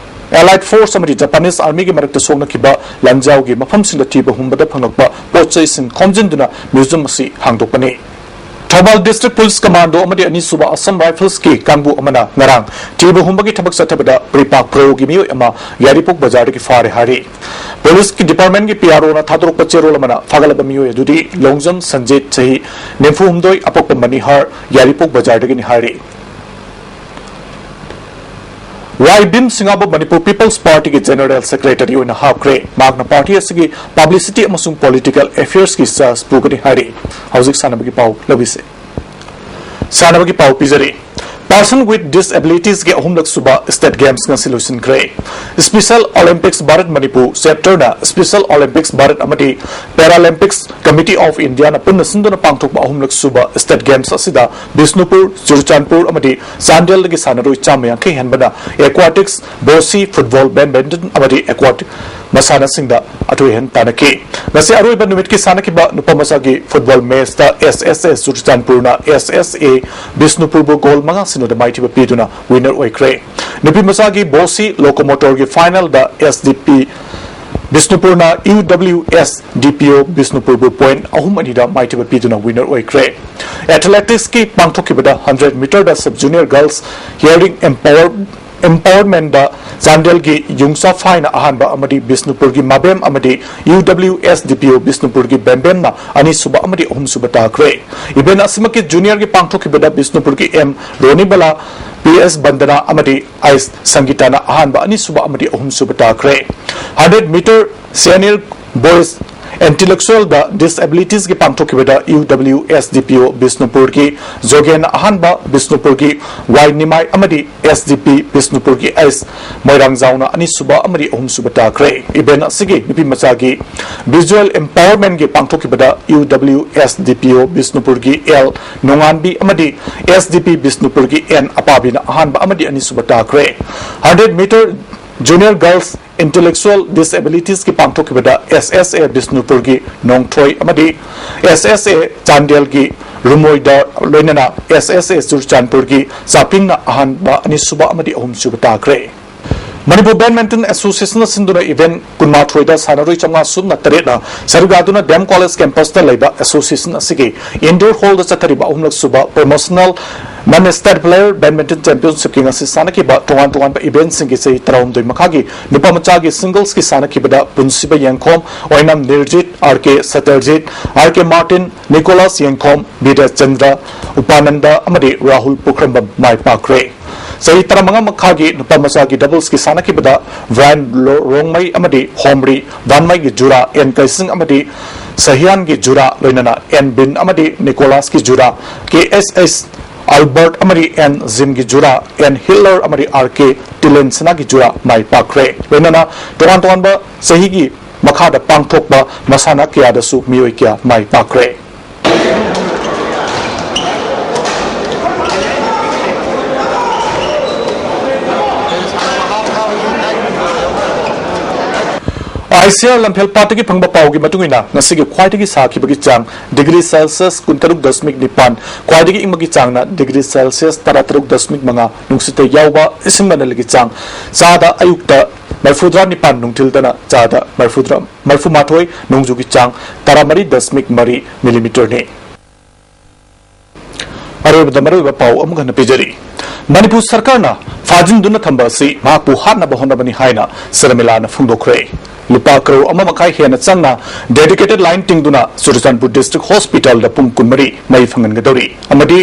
ꯑꯦꯂꯥꯏꯠ ꯐꯣꯔꯁ ꯑꯃꯗꯤ ꯖꯄꯥꯅꯤꯁ ꯑꯥꯔꯃꯤꯒꯤ ꯃꯔꯛꯇ ꯁꯣꯛꯅꯈꯤꯕ ꯂꯥꯟꯖꯥꯎꯒꯤ ꯃꯐꯝꯁꯤꯡꯗ ꯊꯤꯕ ꯍꯨꯝꯕꯗ ꯐꯪꯂꯛꯄ ꯄꯣꯠ ꯆꯩꯁꯤꯡ ꯈꯣꯝꯖꯤꯟꯗꯨꯅ ꯃ꯭ꯌꯨꯖꯤꯌꯝ ꯑꯁꯤ ꯍꯥꯡꯗꯣꯛꯄꯅꯤ꯫ ꯊꯧꯕꯥꯜ ꯗꯤꯁꯇ꯭ꯔꯤꯛ ꯄꯨꯂꯤꯁ ꯀꯃꯥꯟꯗꯣ ꯑꯃꯗꯤ ꯑꯅꯤꯁꯨꯕ ꯑꯁꯝ ꯔꯥꯏꯐꯜꯁꯀꯤ ꯀꯥꯡꯕꯨ ꯑꯃꯅ ꯉꯔꯥꯡ ꯊꯤꯕ ꯍꯨꯝꯕꯒꯤ ꯊꯕꯛ ꯆꯠꯊꯕꯗ ꯄ꯭ꯔꯤꯄꯥꯛ ꯄ꯭ꯔꯣꯒꯤ ꯃꯤꯑꯣꯏ ꯑꯃ ꯌꯥꯏꯔꯤꯄꯣꯛ ꯕꯖꯥꯔꯗꯒꯤ ꯐꯥꯔꯦ ꯍꯥꯏꯔꯤ꯫ ꯄꯨꯂꯤꯁꯀꯤ ꯗꯤꯄꯥꯔꯠꯃꯦꯟꯒꯤ ꯄꯤ ꯑꯥꯔ ꯑꯣꯅ ꯊꯥꯗꯣꯔꯛꯄ ꯆꯦꯔꯣꯜ ꯑꯃꯅ ꯐꯥꯒꯠꯂꯕ ꯃꯤꯑꯣꯏ ꯑꯗꯨꯗꯤ ꯂꯣꯡꯖꯝ ꯁꯟꯖꯤꯠ, ꯆꯍꯤ ꯅꯤꯐꯨ ꯍꯨꯝꯗꯣꯏ, ꯑꯄꯣꯛꯄ ꯃꯅꯤꯍꯥꯔ, ꯌꯥꯏꯔꯤꯄꯣꯛ ꯕꯖꯥꯔꯗꯒꯤꯅꯤ ꯍꯥꯏꯔꯤ꯫ ꯋꯥꯏ ꯚꯤꯝ ꯁꯤꯡꯉꯥꯕꯨ ꯃꯅꯤꯄꯨꯔ ꯄꯤꯄꯜꯁ ꯄꯥꯔꯇꯤꯒꯤ ꯖꯦꯅꯔꯦꯜ ꯁꯦꯀ꯭ꯔꯦꯇꯔꯤ ꯑꯣꯏꯅ ꯍꯥꯞꯈ꯭ꯔꯦ꯫ ꯃꯍꯥꯛꯅ ꯄꯥꯔꯇꯤ ꯑꯁꯤꯒꯤ ꯄꯕ꯭ꯂꯤꯁꯤꯇꯤ ꯑꯃꯁꯨꯡ ꯄꯣꯂꯤꯇꯤꯀꯦꯜ ꯑꯦꯐꯤꯌꯔꯁꯀꯤ ꯆꯥꯔꯖ ꯄꯨꯒꯅꯤ ꯍꯥꯏꯔꯤ꯫ ꯍꯧꯖꯤꯛ ꯁꯥꯟꯅꯕꯒꯤ ꯄꯥꯎ ꯂꯧꯕꯤꯁꯦ꯫ ꯁꯥꯟꯅꯕꯒꯤ ꯄꯥꯎ ꯄꯤꯖꯔꯤ꯫ Person with Disabilitiesꯀꯤ ꯑꯍꯨꯝꯂꯛ ꯁꯨꯕ ꯁ꯭ꯇꯦꯠ ꯒꯦꯝꯁ ꯉꯁꯤ ꯂꯣꯏꯁꯤꯟꯈ꯭ꯔꯦ꯫ ꯁ꯭ꯄꯦꯁꯦꯜ ꯑꯣꯂꯤꯝꯄꯤꯛꯁ ꯚꯥꯔꯠ ꯃꯅꯤꯄꯨꯔ ꯆꯦꯞꯇꯔꯅ ꯁ꯭ꯄꯦꯁꯦꯜ ꯑꯣꯂꯤꯝꯄꯤꯛꯁ ꯚꯥꯔꯠ ꯑꯃꯗꯤ ꯄꯦꯔꯥꯂꯤꯝꯄꯤꯛꯁ ꯀꯃꯤꯇꯤ ꯑꯣꯐ ꯏꯟꯗꯤꯌꯥꯅ ꯄꯨꯟꯅ ꯁꯤꯟꯗꯨꯅ ꯄꯥꯡꯊꯣꯛꯄ ꯑꯍꯨꯝꯂꯛ ꯁꯨꯕ ꯁ꯭ꯇꯦꯠ ꯒꯦꯝꯁ ꯑꯁꯤꯗ ꯕꯤꯁꯅꯨꯄꯨꯔ, ꯆꯨꯔꯆꯥꯟꯄꯨꯔ ꯑꯃꯗꯤ ꯆꯥꯟꯗꯦꯜꯗꯒꯤ ꯁꯥꯟꯅꯔꯣꯏ ꯆꯥꯝꯃ ꯌꯥꯡꯈꯩ ꯍꯦꯟꯕꯅ ꯑꯦꯀ꯭ꯋꯥꯇꯤꯛꯁ, ꯕꯣꯁꯤ, ꯐꯨꯠꯕꯣꯜ, ꯕꯦꯗꯃꯤꯟꯇꯟ ꯑꯃꯗꯤ ꯑꯦꯀ꯭ꯋꯥꯇꯤꯛ ꯃꯁꯥꯟꯅꯁꯤꯡꯗ ꯑꯊꯣꯏ ꯑꯍꯦꯟ ꯇꯥꯟꯅꯈꯤ꯫ ꯉꯁꯤ ꯑꯔꯣꯏꯕ ꯅꯨꯃꯤꯠꯀꯤ ꯁꯥꯟꯅꯈꯤꯕ ꯅꯨꯄꯥ ꯃꯆꯥꯒꯤ ꯐꯨꯠꯕꯣꯜ ꯃꯦꯆꯇ ꯑꯦꯁ ꯑꯦꯁ ꯑꯦ ꯆꯨꯔꯆꯥꯟꯄꯨꯔꯅ ꯑꯦꯁ ꯑꯦꯁ ꯑꯦ ꯕꯤꯁꯅꯨꯄꯨꯔꯕꯨ ꯒꯣꯜ ꯃꯉꯥ ꯁꯤꯅꯣꯗ ꯃꯥꯏꯊꯤꯕ ꯄꯤꯗꯨꯅ ꯋꯤꯟꯅꯔ ꯑꯣꯏꯈ꯭ꯔꯦ꯫ ꯅꯨꯄꯤ ꯃꯆꯥꯒꯤ ꯕꯣꯁꯤ ꯂꯣꯀꯣꯃꯣꯇꯣꯔꯒꯤ ꯐꯥꯏꯅꯦꯜꯗ ꯑꯦꯁ ꯗꯤ ꯄꯤ ꯕꯤꯁꯅꯨꯄꯨꯔꯅ U W S D P ꯑꯣ ꯕꯤꯁꯅꯨꯄꯨꯔꯕꯨ ꯄꯣꯏꯟꯠ ꯑꯍꯨꯝ ꯑꯅꯤꯗ ꯃꯥꯏꯊꯤꯕ ꯄꯤꯗꯨꯅ ꯋꯤꯟꯅꯔ ꯑꯣꯏꯈ꯭ꯔꯦ꯫ ꯑꯦꯊꯂꯦꯇꯤꯛꯁꯀꯤ ꯄꯥꯡꯊꯣꯛꯈꯤꯕꯗ hundred ꯃꯤꯇꯔꯗ sub junior girls hearing empower ꯑꯦꯝꯄꯥꯋꯔꯃꯦꯟꯗ ꯆꯥꯟꯗꯦꯜꯒꯤ ꯌꯨꯡꯆꯥꯐꯥꯏꯅ ꯑꯍꯥꯟꯕ ꯑꯃꯗꯤ ꯕꯤꯁꯅꯨꯄꯨꯔꯒꯤ ꯃꯥꯕꯦꯝ ꯑꯃꯗꯤ U W S D P O ꯕꯤꯁꯅꯨꯄꯨꯔꯒꯤ ꯕꯦꯝꯕꯦꯝꯅ ꯑꯅꯤꯁꯨꯕ ꯑꯃꯗꯤ ꯑꯍꯨꯝꯁꯨꯕ ꯇꯥꯈ꯭ꯔꯦ꯫ Event ꯑꯁꯤꯃꯛꯀꯤ ꯖꯨꯅꯤꯌꯔꯒꯤ ꯄꯥꯡꯊꯣꯛꯈꯤꯕꯗ ꯕꯤꯁꯅꯨꯄꯨꯔꯒꯤ M Ronibala, P S ꯕꯟꯗꯅꯥ ꯑꯃꯗꯤ ꯑꯥꯏꯁ ꯁꯪꯒꯤꯇꯥꯅ ꯑꯍꯥꯟꯕ, ꯑꯅꯤꯁꯨꯕ ꯑꯃꯗꯤ ꯑꯍꯨꯝꯁꯨꯕ ꯇꯥꯈ꯭ꯔꯦ꯫ ꯍꯟꯗ꯭ꯔꯦꯠ ꯃꯤꯇꯔ ꯁꯦꯅꯤꯌꯔ ꯕꯣꯏꯁ ꯏꯟꯇꯦꯂꯦꯛꯆꯨꯋꯦꯜꯗ ꯗꯤꯁꯑꯦꯕꯤꯂꯤꯇꯤꯁꯀꯤ ꯄꯥꯡꯊꯣꯛꯈꯤꯕꯗ U W S D P O ꯕꯤꯁꯅꯨꯄꯨꯔꯒꯤ ꯖꯣꯒꯦꯟꯅ ꯑꯍꯥꯟꯕ, ꯕꯤꯁꯅꯨꯄꯨꯔꯒꯤ ꯋꯥꯏ ꯅꯤꯃꯥꯏ ꯑꯃꯗꯤ ꯑꯦꯁ ꯗꯤ ꯄꯤ ꯕꯤꯁꯅꯨꯄꯨꯔꯒꯤ ꯑꯦꯁ ꯃꯣꯏꯔꯥꯡꯖꯥꯎꯅ ꯑꯅꯤꯁꯨꯕ ꯑꯃꯗꯤ ꯑꯍꯨꯝꯁꯨꯕ ꯇꯥꯈ꯭ꯔꯦ꯫ ꯏꯚꯦꯟꯠ ꯑꯁꯤꯒꯤ ꯅꯨꯄꯤ ꯃꯆꯥꯒꯤ ꯚꯤꯖꯨꯋꯦꯜ ꯑꯦꯝꯄꯥꯋꯔꯃꯦꯟꯒꯤ ꯄꯥꯡꯊꯣꯛꯈꯤꯕꯗ U W S D P O ꯕꯤꯁꯅꯨꯄꯨꯔꯒꯤ ꯑꯦꯜ ꯅꯣꯡꯉꯥꯟꯕꯤ ꯑꯃꯗꯤ ꯑꯦꯁ ꯗꯤ ꯄꯤ ꯕꯤꯁꯅꯨꯄꯨꯔꯒꯤ ꯑꯦꯟ ꯑꯄꯥꯕꯤꯅ ꯑꯍꯥꯟꯕ ꯑꯃꯗꯤ ꯑꯅꯤꯁꯨꯕ ꯇꯥꯈ꯭ꯔꯦ꯫ Hundred metre junior girls intellectual ꯗꯤꯁꯑꯦꯕꯤꯂꯤꯇꯤꯁꯀꯤ ꯄꯥꯡꯊꯣꯛꯈꯤꯕꯗ ꯑꯦꯁ ꯑꯦꯁ ꯑꯦ ꯕꯤꯁꯅꯨꯄꯨꯔꯒꯤ ꯅꯣꯡꯊ꯭ꯔꯣꯏ ꯑꯃꯗꯤ ꯑꯦꯁ ꯑꯦꯁ ꯑꯦ ꯆꯥꯟꯗꯦꯜꯒꯤ ꯔꯨꯃꯣꯏꯗ ꯂꯣꯏꯅꯅ ꯑꯦꯁ ꯑꯦꯁ ꯑꯦ ꯆꯨꯔꯆꯥꯟꯄꯨꯔꯒꯤ ꯆꯥꯄꯤꯡꯅ ꯑꯍꯥꯟꯕ, ꯑꯅꯤꯁꯨꯕ ꯑꯃꯗꯤ ꯑꯍꯨꯝꯁꯨꯕ ꯇꯥꯈ꯭ꯔꯦ꯫ ꯃꯅꯤꯄꯨꯔ ꯕꯦꯗꯃꯤꯟꯇꯟ ꯑꯦꯁꯣꯁꯤꯌꯦꯁꯟꯅ ꯁꯤꯟꯗꯨꯅ ꯏꯚꯦꯟꯠ ꯀꯨꯟꯃꯥꯊꯣꯏꯗ ꯁꯥꯟꯅꯔꯣꯏ ꯆꯥꯝꯃꯉꯥ ꯁꯨꯞꯅ ꯇꯔꯦꯠꯅ ꯁꯔꯨꯒꯥꯗꯨꯅ ꯗꯤ ꯑꯦꯝ ꯀꯣꯂꯦꯖ ꯀꯦꯝꯄꯁꯇ ꯂꯩꯕ ꯑꯦꯁꯣꯁꯤꯌꯦꯁꯟ ꯑꯁꯤꯒꯤ ꯏꯟꯗꯣꯔ ꯍꯣꯜꯗ ꯆꯠꯊꯔꯤꯕ ꯑꯍꯨꯝꯂꯛ ꯁꯨꯕ promotional Non State Player Badminton Championshipꯀꯤ ꯉꯁꯤ ꯁꯥꯟꯅꯈꯤꯕ ꯇꯣꯉꯥꯟ ꯇꯣꯉꯥꯟꯕ eventꯁꯤꯡꯒꯤ ꯆꯍꯤ ꯇꯔꯥꯍꯨꯝꯗꯣꯏ ꯃꯈꯥꯒꯤ ꯅꯨꯄꯥ ꯃꯆꯥꯒꯤ singlesꯀꯤ ꯁꯥꯟꯅꯈꯤꯕꯗ ꯄꯨꯟꯁꯤꯕ ꯌꯦꯡꯈꯣꯝ, ꯑꯣꯏꯅꯥꯝ ꯅꯤꯔꯖꯤꯠ, ꯑꯥꯔ ꯀꯦ ꯁꯇꯔꯖꯤꯠ, ꯑꯥꯔ ꯀꯦ ꯃꯥꯔꯇꯤꯟ, ꯅꯤꯀꯣꯂꯥꯁ ꯌꯦꯡꯈꯣꯝ, ꯕꯤꯔꯦꯆꯟꯗ꯭ꯔ ꯎꯄꯥꯅꯟꯗ ꯑꯃꯗꯤ ꯔꯥꯍꯨꯜ ꯄꯨꯈ꯭ꯔꯝꯕꯝ ꯃꯥꯏ ꯄꯥꯛꯈ꯭ꯔꯦ꯫ ꯆꯍꯤ ꯇꯔꯥꯃꯉꯥ ꯃꯈꯥꯒꯤ ꯅꯨꯄꯥ ꯃꯆꯥꯒꯤ doubleꯁꯀꯤ ꯁꯥꯟꯅꯈꯤꯕꯗ ꯕ꯭ꯔꯥꯏꯟ ꯂꯣ-, ꯔꯣꯡꯃꯩ ꯑꯃꯗꯤ ꯍꯣꯝꯔꯤ ꯗꯥꯟꯃꯩꯒꯤ ꯖꯨꯔꯥ ꯑꯦꯟ ꯀꯩꯁꯤꯡ ꯑꯃꯗꯤ ꯁꯍꯤꯌꯥꯟꯒꯤ ꯖꯨꯔꯥ, ꯂꯣꯏꯅꯅ ꯑꯦꯟ ꯕꯤꯟ ꯑꯃꯗꯤ ꯅꯤꯀꯣꯂꯥꯁꯀꯤ ꯖꯨꯔꯥ ꯀꯦ ꯑꯦꯁ ꯑꯦꯁ ꯑꯜꯕꯔꯠ ꯑꯃꯗꯤ ꯑꯦꯟ ꯖꯤꯝꯒꯤ ꯖꯨꯔꯥ, ꯑꯦꯟ ꯍꯤꯠꯂꯔ ꯑꯃꯗꯤ ꯑꯥꯔ ꯀꯦ ꯇꯤꯂꯦꯟꯁꯅꯥꯒꯤ ꯖꯨꯔꯥ ꯃꯥꯏ ꯄꯥꯛꯈ꯭ꯔꯦ꯫ ꯂꯣꯏꯅꯅ ꯇꯣꯉꯥꯟ ꯇꯣꯉꯥꯟꯕ ꯆꯍꯤꯒꯤ ꯃꯈꯥꯗ ꯄꯥꯡꯊꯣꯛꯄ ꯃꯁꯥꯟꯅ ꯀꯌꯥꯗꯁꯨ ꯃꯤꯑꯣꯏ ꯀꯌꯥ ꯃꯥꯏ ꯄꯥꯛꯈ꯭ꯔꯦ꯫ ꯑꯥꯏ ꯁꯤ ꯑꯥꯔ ꯂꯝꯐꯦꯜ ꯄꯥꯠꯇꯒꯤ ꯐꯪꯕ ꯄꯥꯎꯒꯤ ꯃꯇꯨꯡ ꯏꯟꯅ, ꯉꯁꯤꯒꯤ ꯈ꯭ꯋꯥꯏꯗꯒꯤ ꯁꯥꯈꯤꯕꯒꯤ ꯆꯥꯡ degree Celsius ꯀꯨꯟꯇꯔꯨꯛ ꯗꯁꯃꯤꯛ ꯅꯤꯄꯥꯟ, ꯈ꯭ꯋꯥꯏꯗꯒꯤ ꯏꯪꯕꯒꯤ ꯆꯥꯡꯅ degree Celsius ꯇꯔꯥꯇꯔꯨꯛ ꯗꯁꯃꯤꯛ ꯃꯉꯥ, ꯅꯨꯡꯁꯤꯠꯇ ꯌꯥꯎꯕ ꯏꯁꯤꯡ ꯃꯅꯤꯜꯒꯤ ꯆꯥꯡ ꯆꯥꯗ ꯑꯌꯨꯛꯇ ꯃꯔꯤꯐꯨꯇꯔꯥ ꯅꯤꯄꯥꯟ, ꯅꯨꯡꯊꯤꯜꯗꯅ ꯆꯥꯗ ꯃꯔꯤꯐꯨꯇꯔꯥ, ꯃꯔꯤꯐꯨꯃꯥꯊꯣꯏ, ꯅꯣꯡꯖꯨꯒꯤ ꯆꯥꯡ ꯇꯔꯥꯃꯔꯤ ꯗꯁꯃꯤꯛ ꯃꯔꯤ ꯃꯤꯂꯤꯃꯤꯇꯔꯅꯤ꯫ ꯑꯔꯣꯏꯕꯗ ꯃꯔꯨꯑꯣꯏꯕ ꯄꯥꯎ ꯑꯃꯨꯛ ꯍꯟꯅ ꯄꯤꯖꯔꯤ꯫ ꯃꯅꯤꯄꯨꯔ ꯁꯔꯀꯥꯔꯅ ꯐꯥꯖꯤꯟꯗꯨꯅ ꯊꯝꯕ ꯑꯁꯤ ꯃꯍꯥꯛꯄꯨ ꯍꯥꯠꯅꯕ ꯍꯣꯠꯅꯕꯅꯤ ꯍꯥꯏꯅ ꯁꯔꯃꯤꯂꯥꯅ ꯐꯣꯡꯗꯣꯛꯈ꯭ꯔꯦ꯫ ꯂꯨꯄꯥ ꯀꯔꯣꯔ ꯑꯃ ꯃꯈꯥꯏ ꯍꯦꯟꯅ ꯆꯪꯅ dedicated line ꯇꯤꯡꯗꯨꯅ ꯆꯨꯔꯆꯥꯟꯄꯨꯔ District Hospitalꯗ ꯄꯨꯡ ꯀꯨꯟꯃꯔꯤ ꯃꯩ ꯐꯪꯍꯟꯒꯗꯧꯔꯤ ꯑꯃꯗꯤ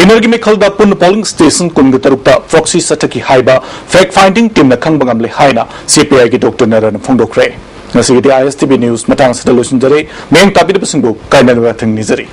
ꯏꯅꯔꯒꯤ ꯃꯤꯈꯜꯗ ꯄꯨꯟꯅ polling station ꯀꯨꯟꯒ ꯇꯔꯨꯛꯇ proxy ꯆꯠꯊꯈꯤ ꯍꯥꯏꯕ fact finding teamꯅ ꯈꯪꯕ ꯉꯝꯂꯦ ꯍꯥꯏꯅ ꯁꯤ ꯄꯤ ꯑꯥꯏꯒꯤ ꯗꯣꯛꯇꯔ ꯅꯔꯟ ꯐꯣꯡꯗꯣꯛꯈ꯭ꯔꯦ꯫ ꯉꯁꯤꯒꯤꯗꯤ ꯑꯥꯏ ꯑꯦꯁ ꯇꯤ ꯚꯤ news ꯃꯇꯥꯡ ꯑꯁꯤꯗ ꯂꯣꯏꯁꯤꯟꯖꯔꯦ꯫ ꯃꯤꯠꯌꯦꯡ ꯇꯥꯕꯤꯔꯤꯕꯁꯤꯡꯕꯨ ꯀꯥꯏꯅꯅꯕ ꯊꯤꯡꯅꯤꯖꯔꯤ꯫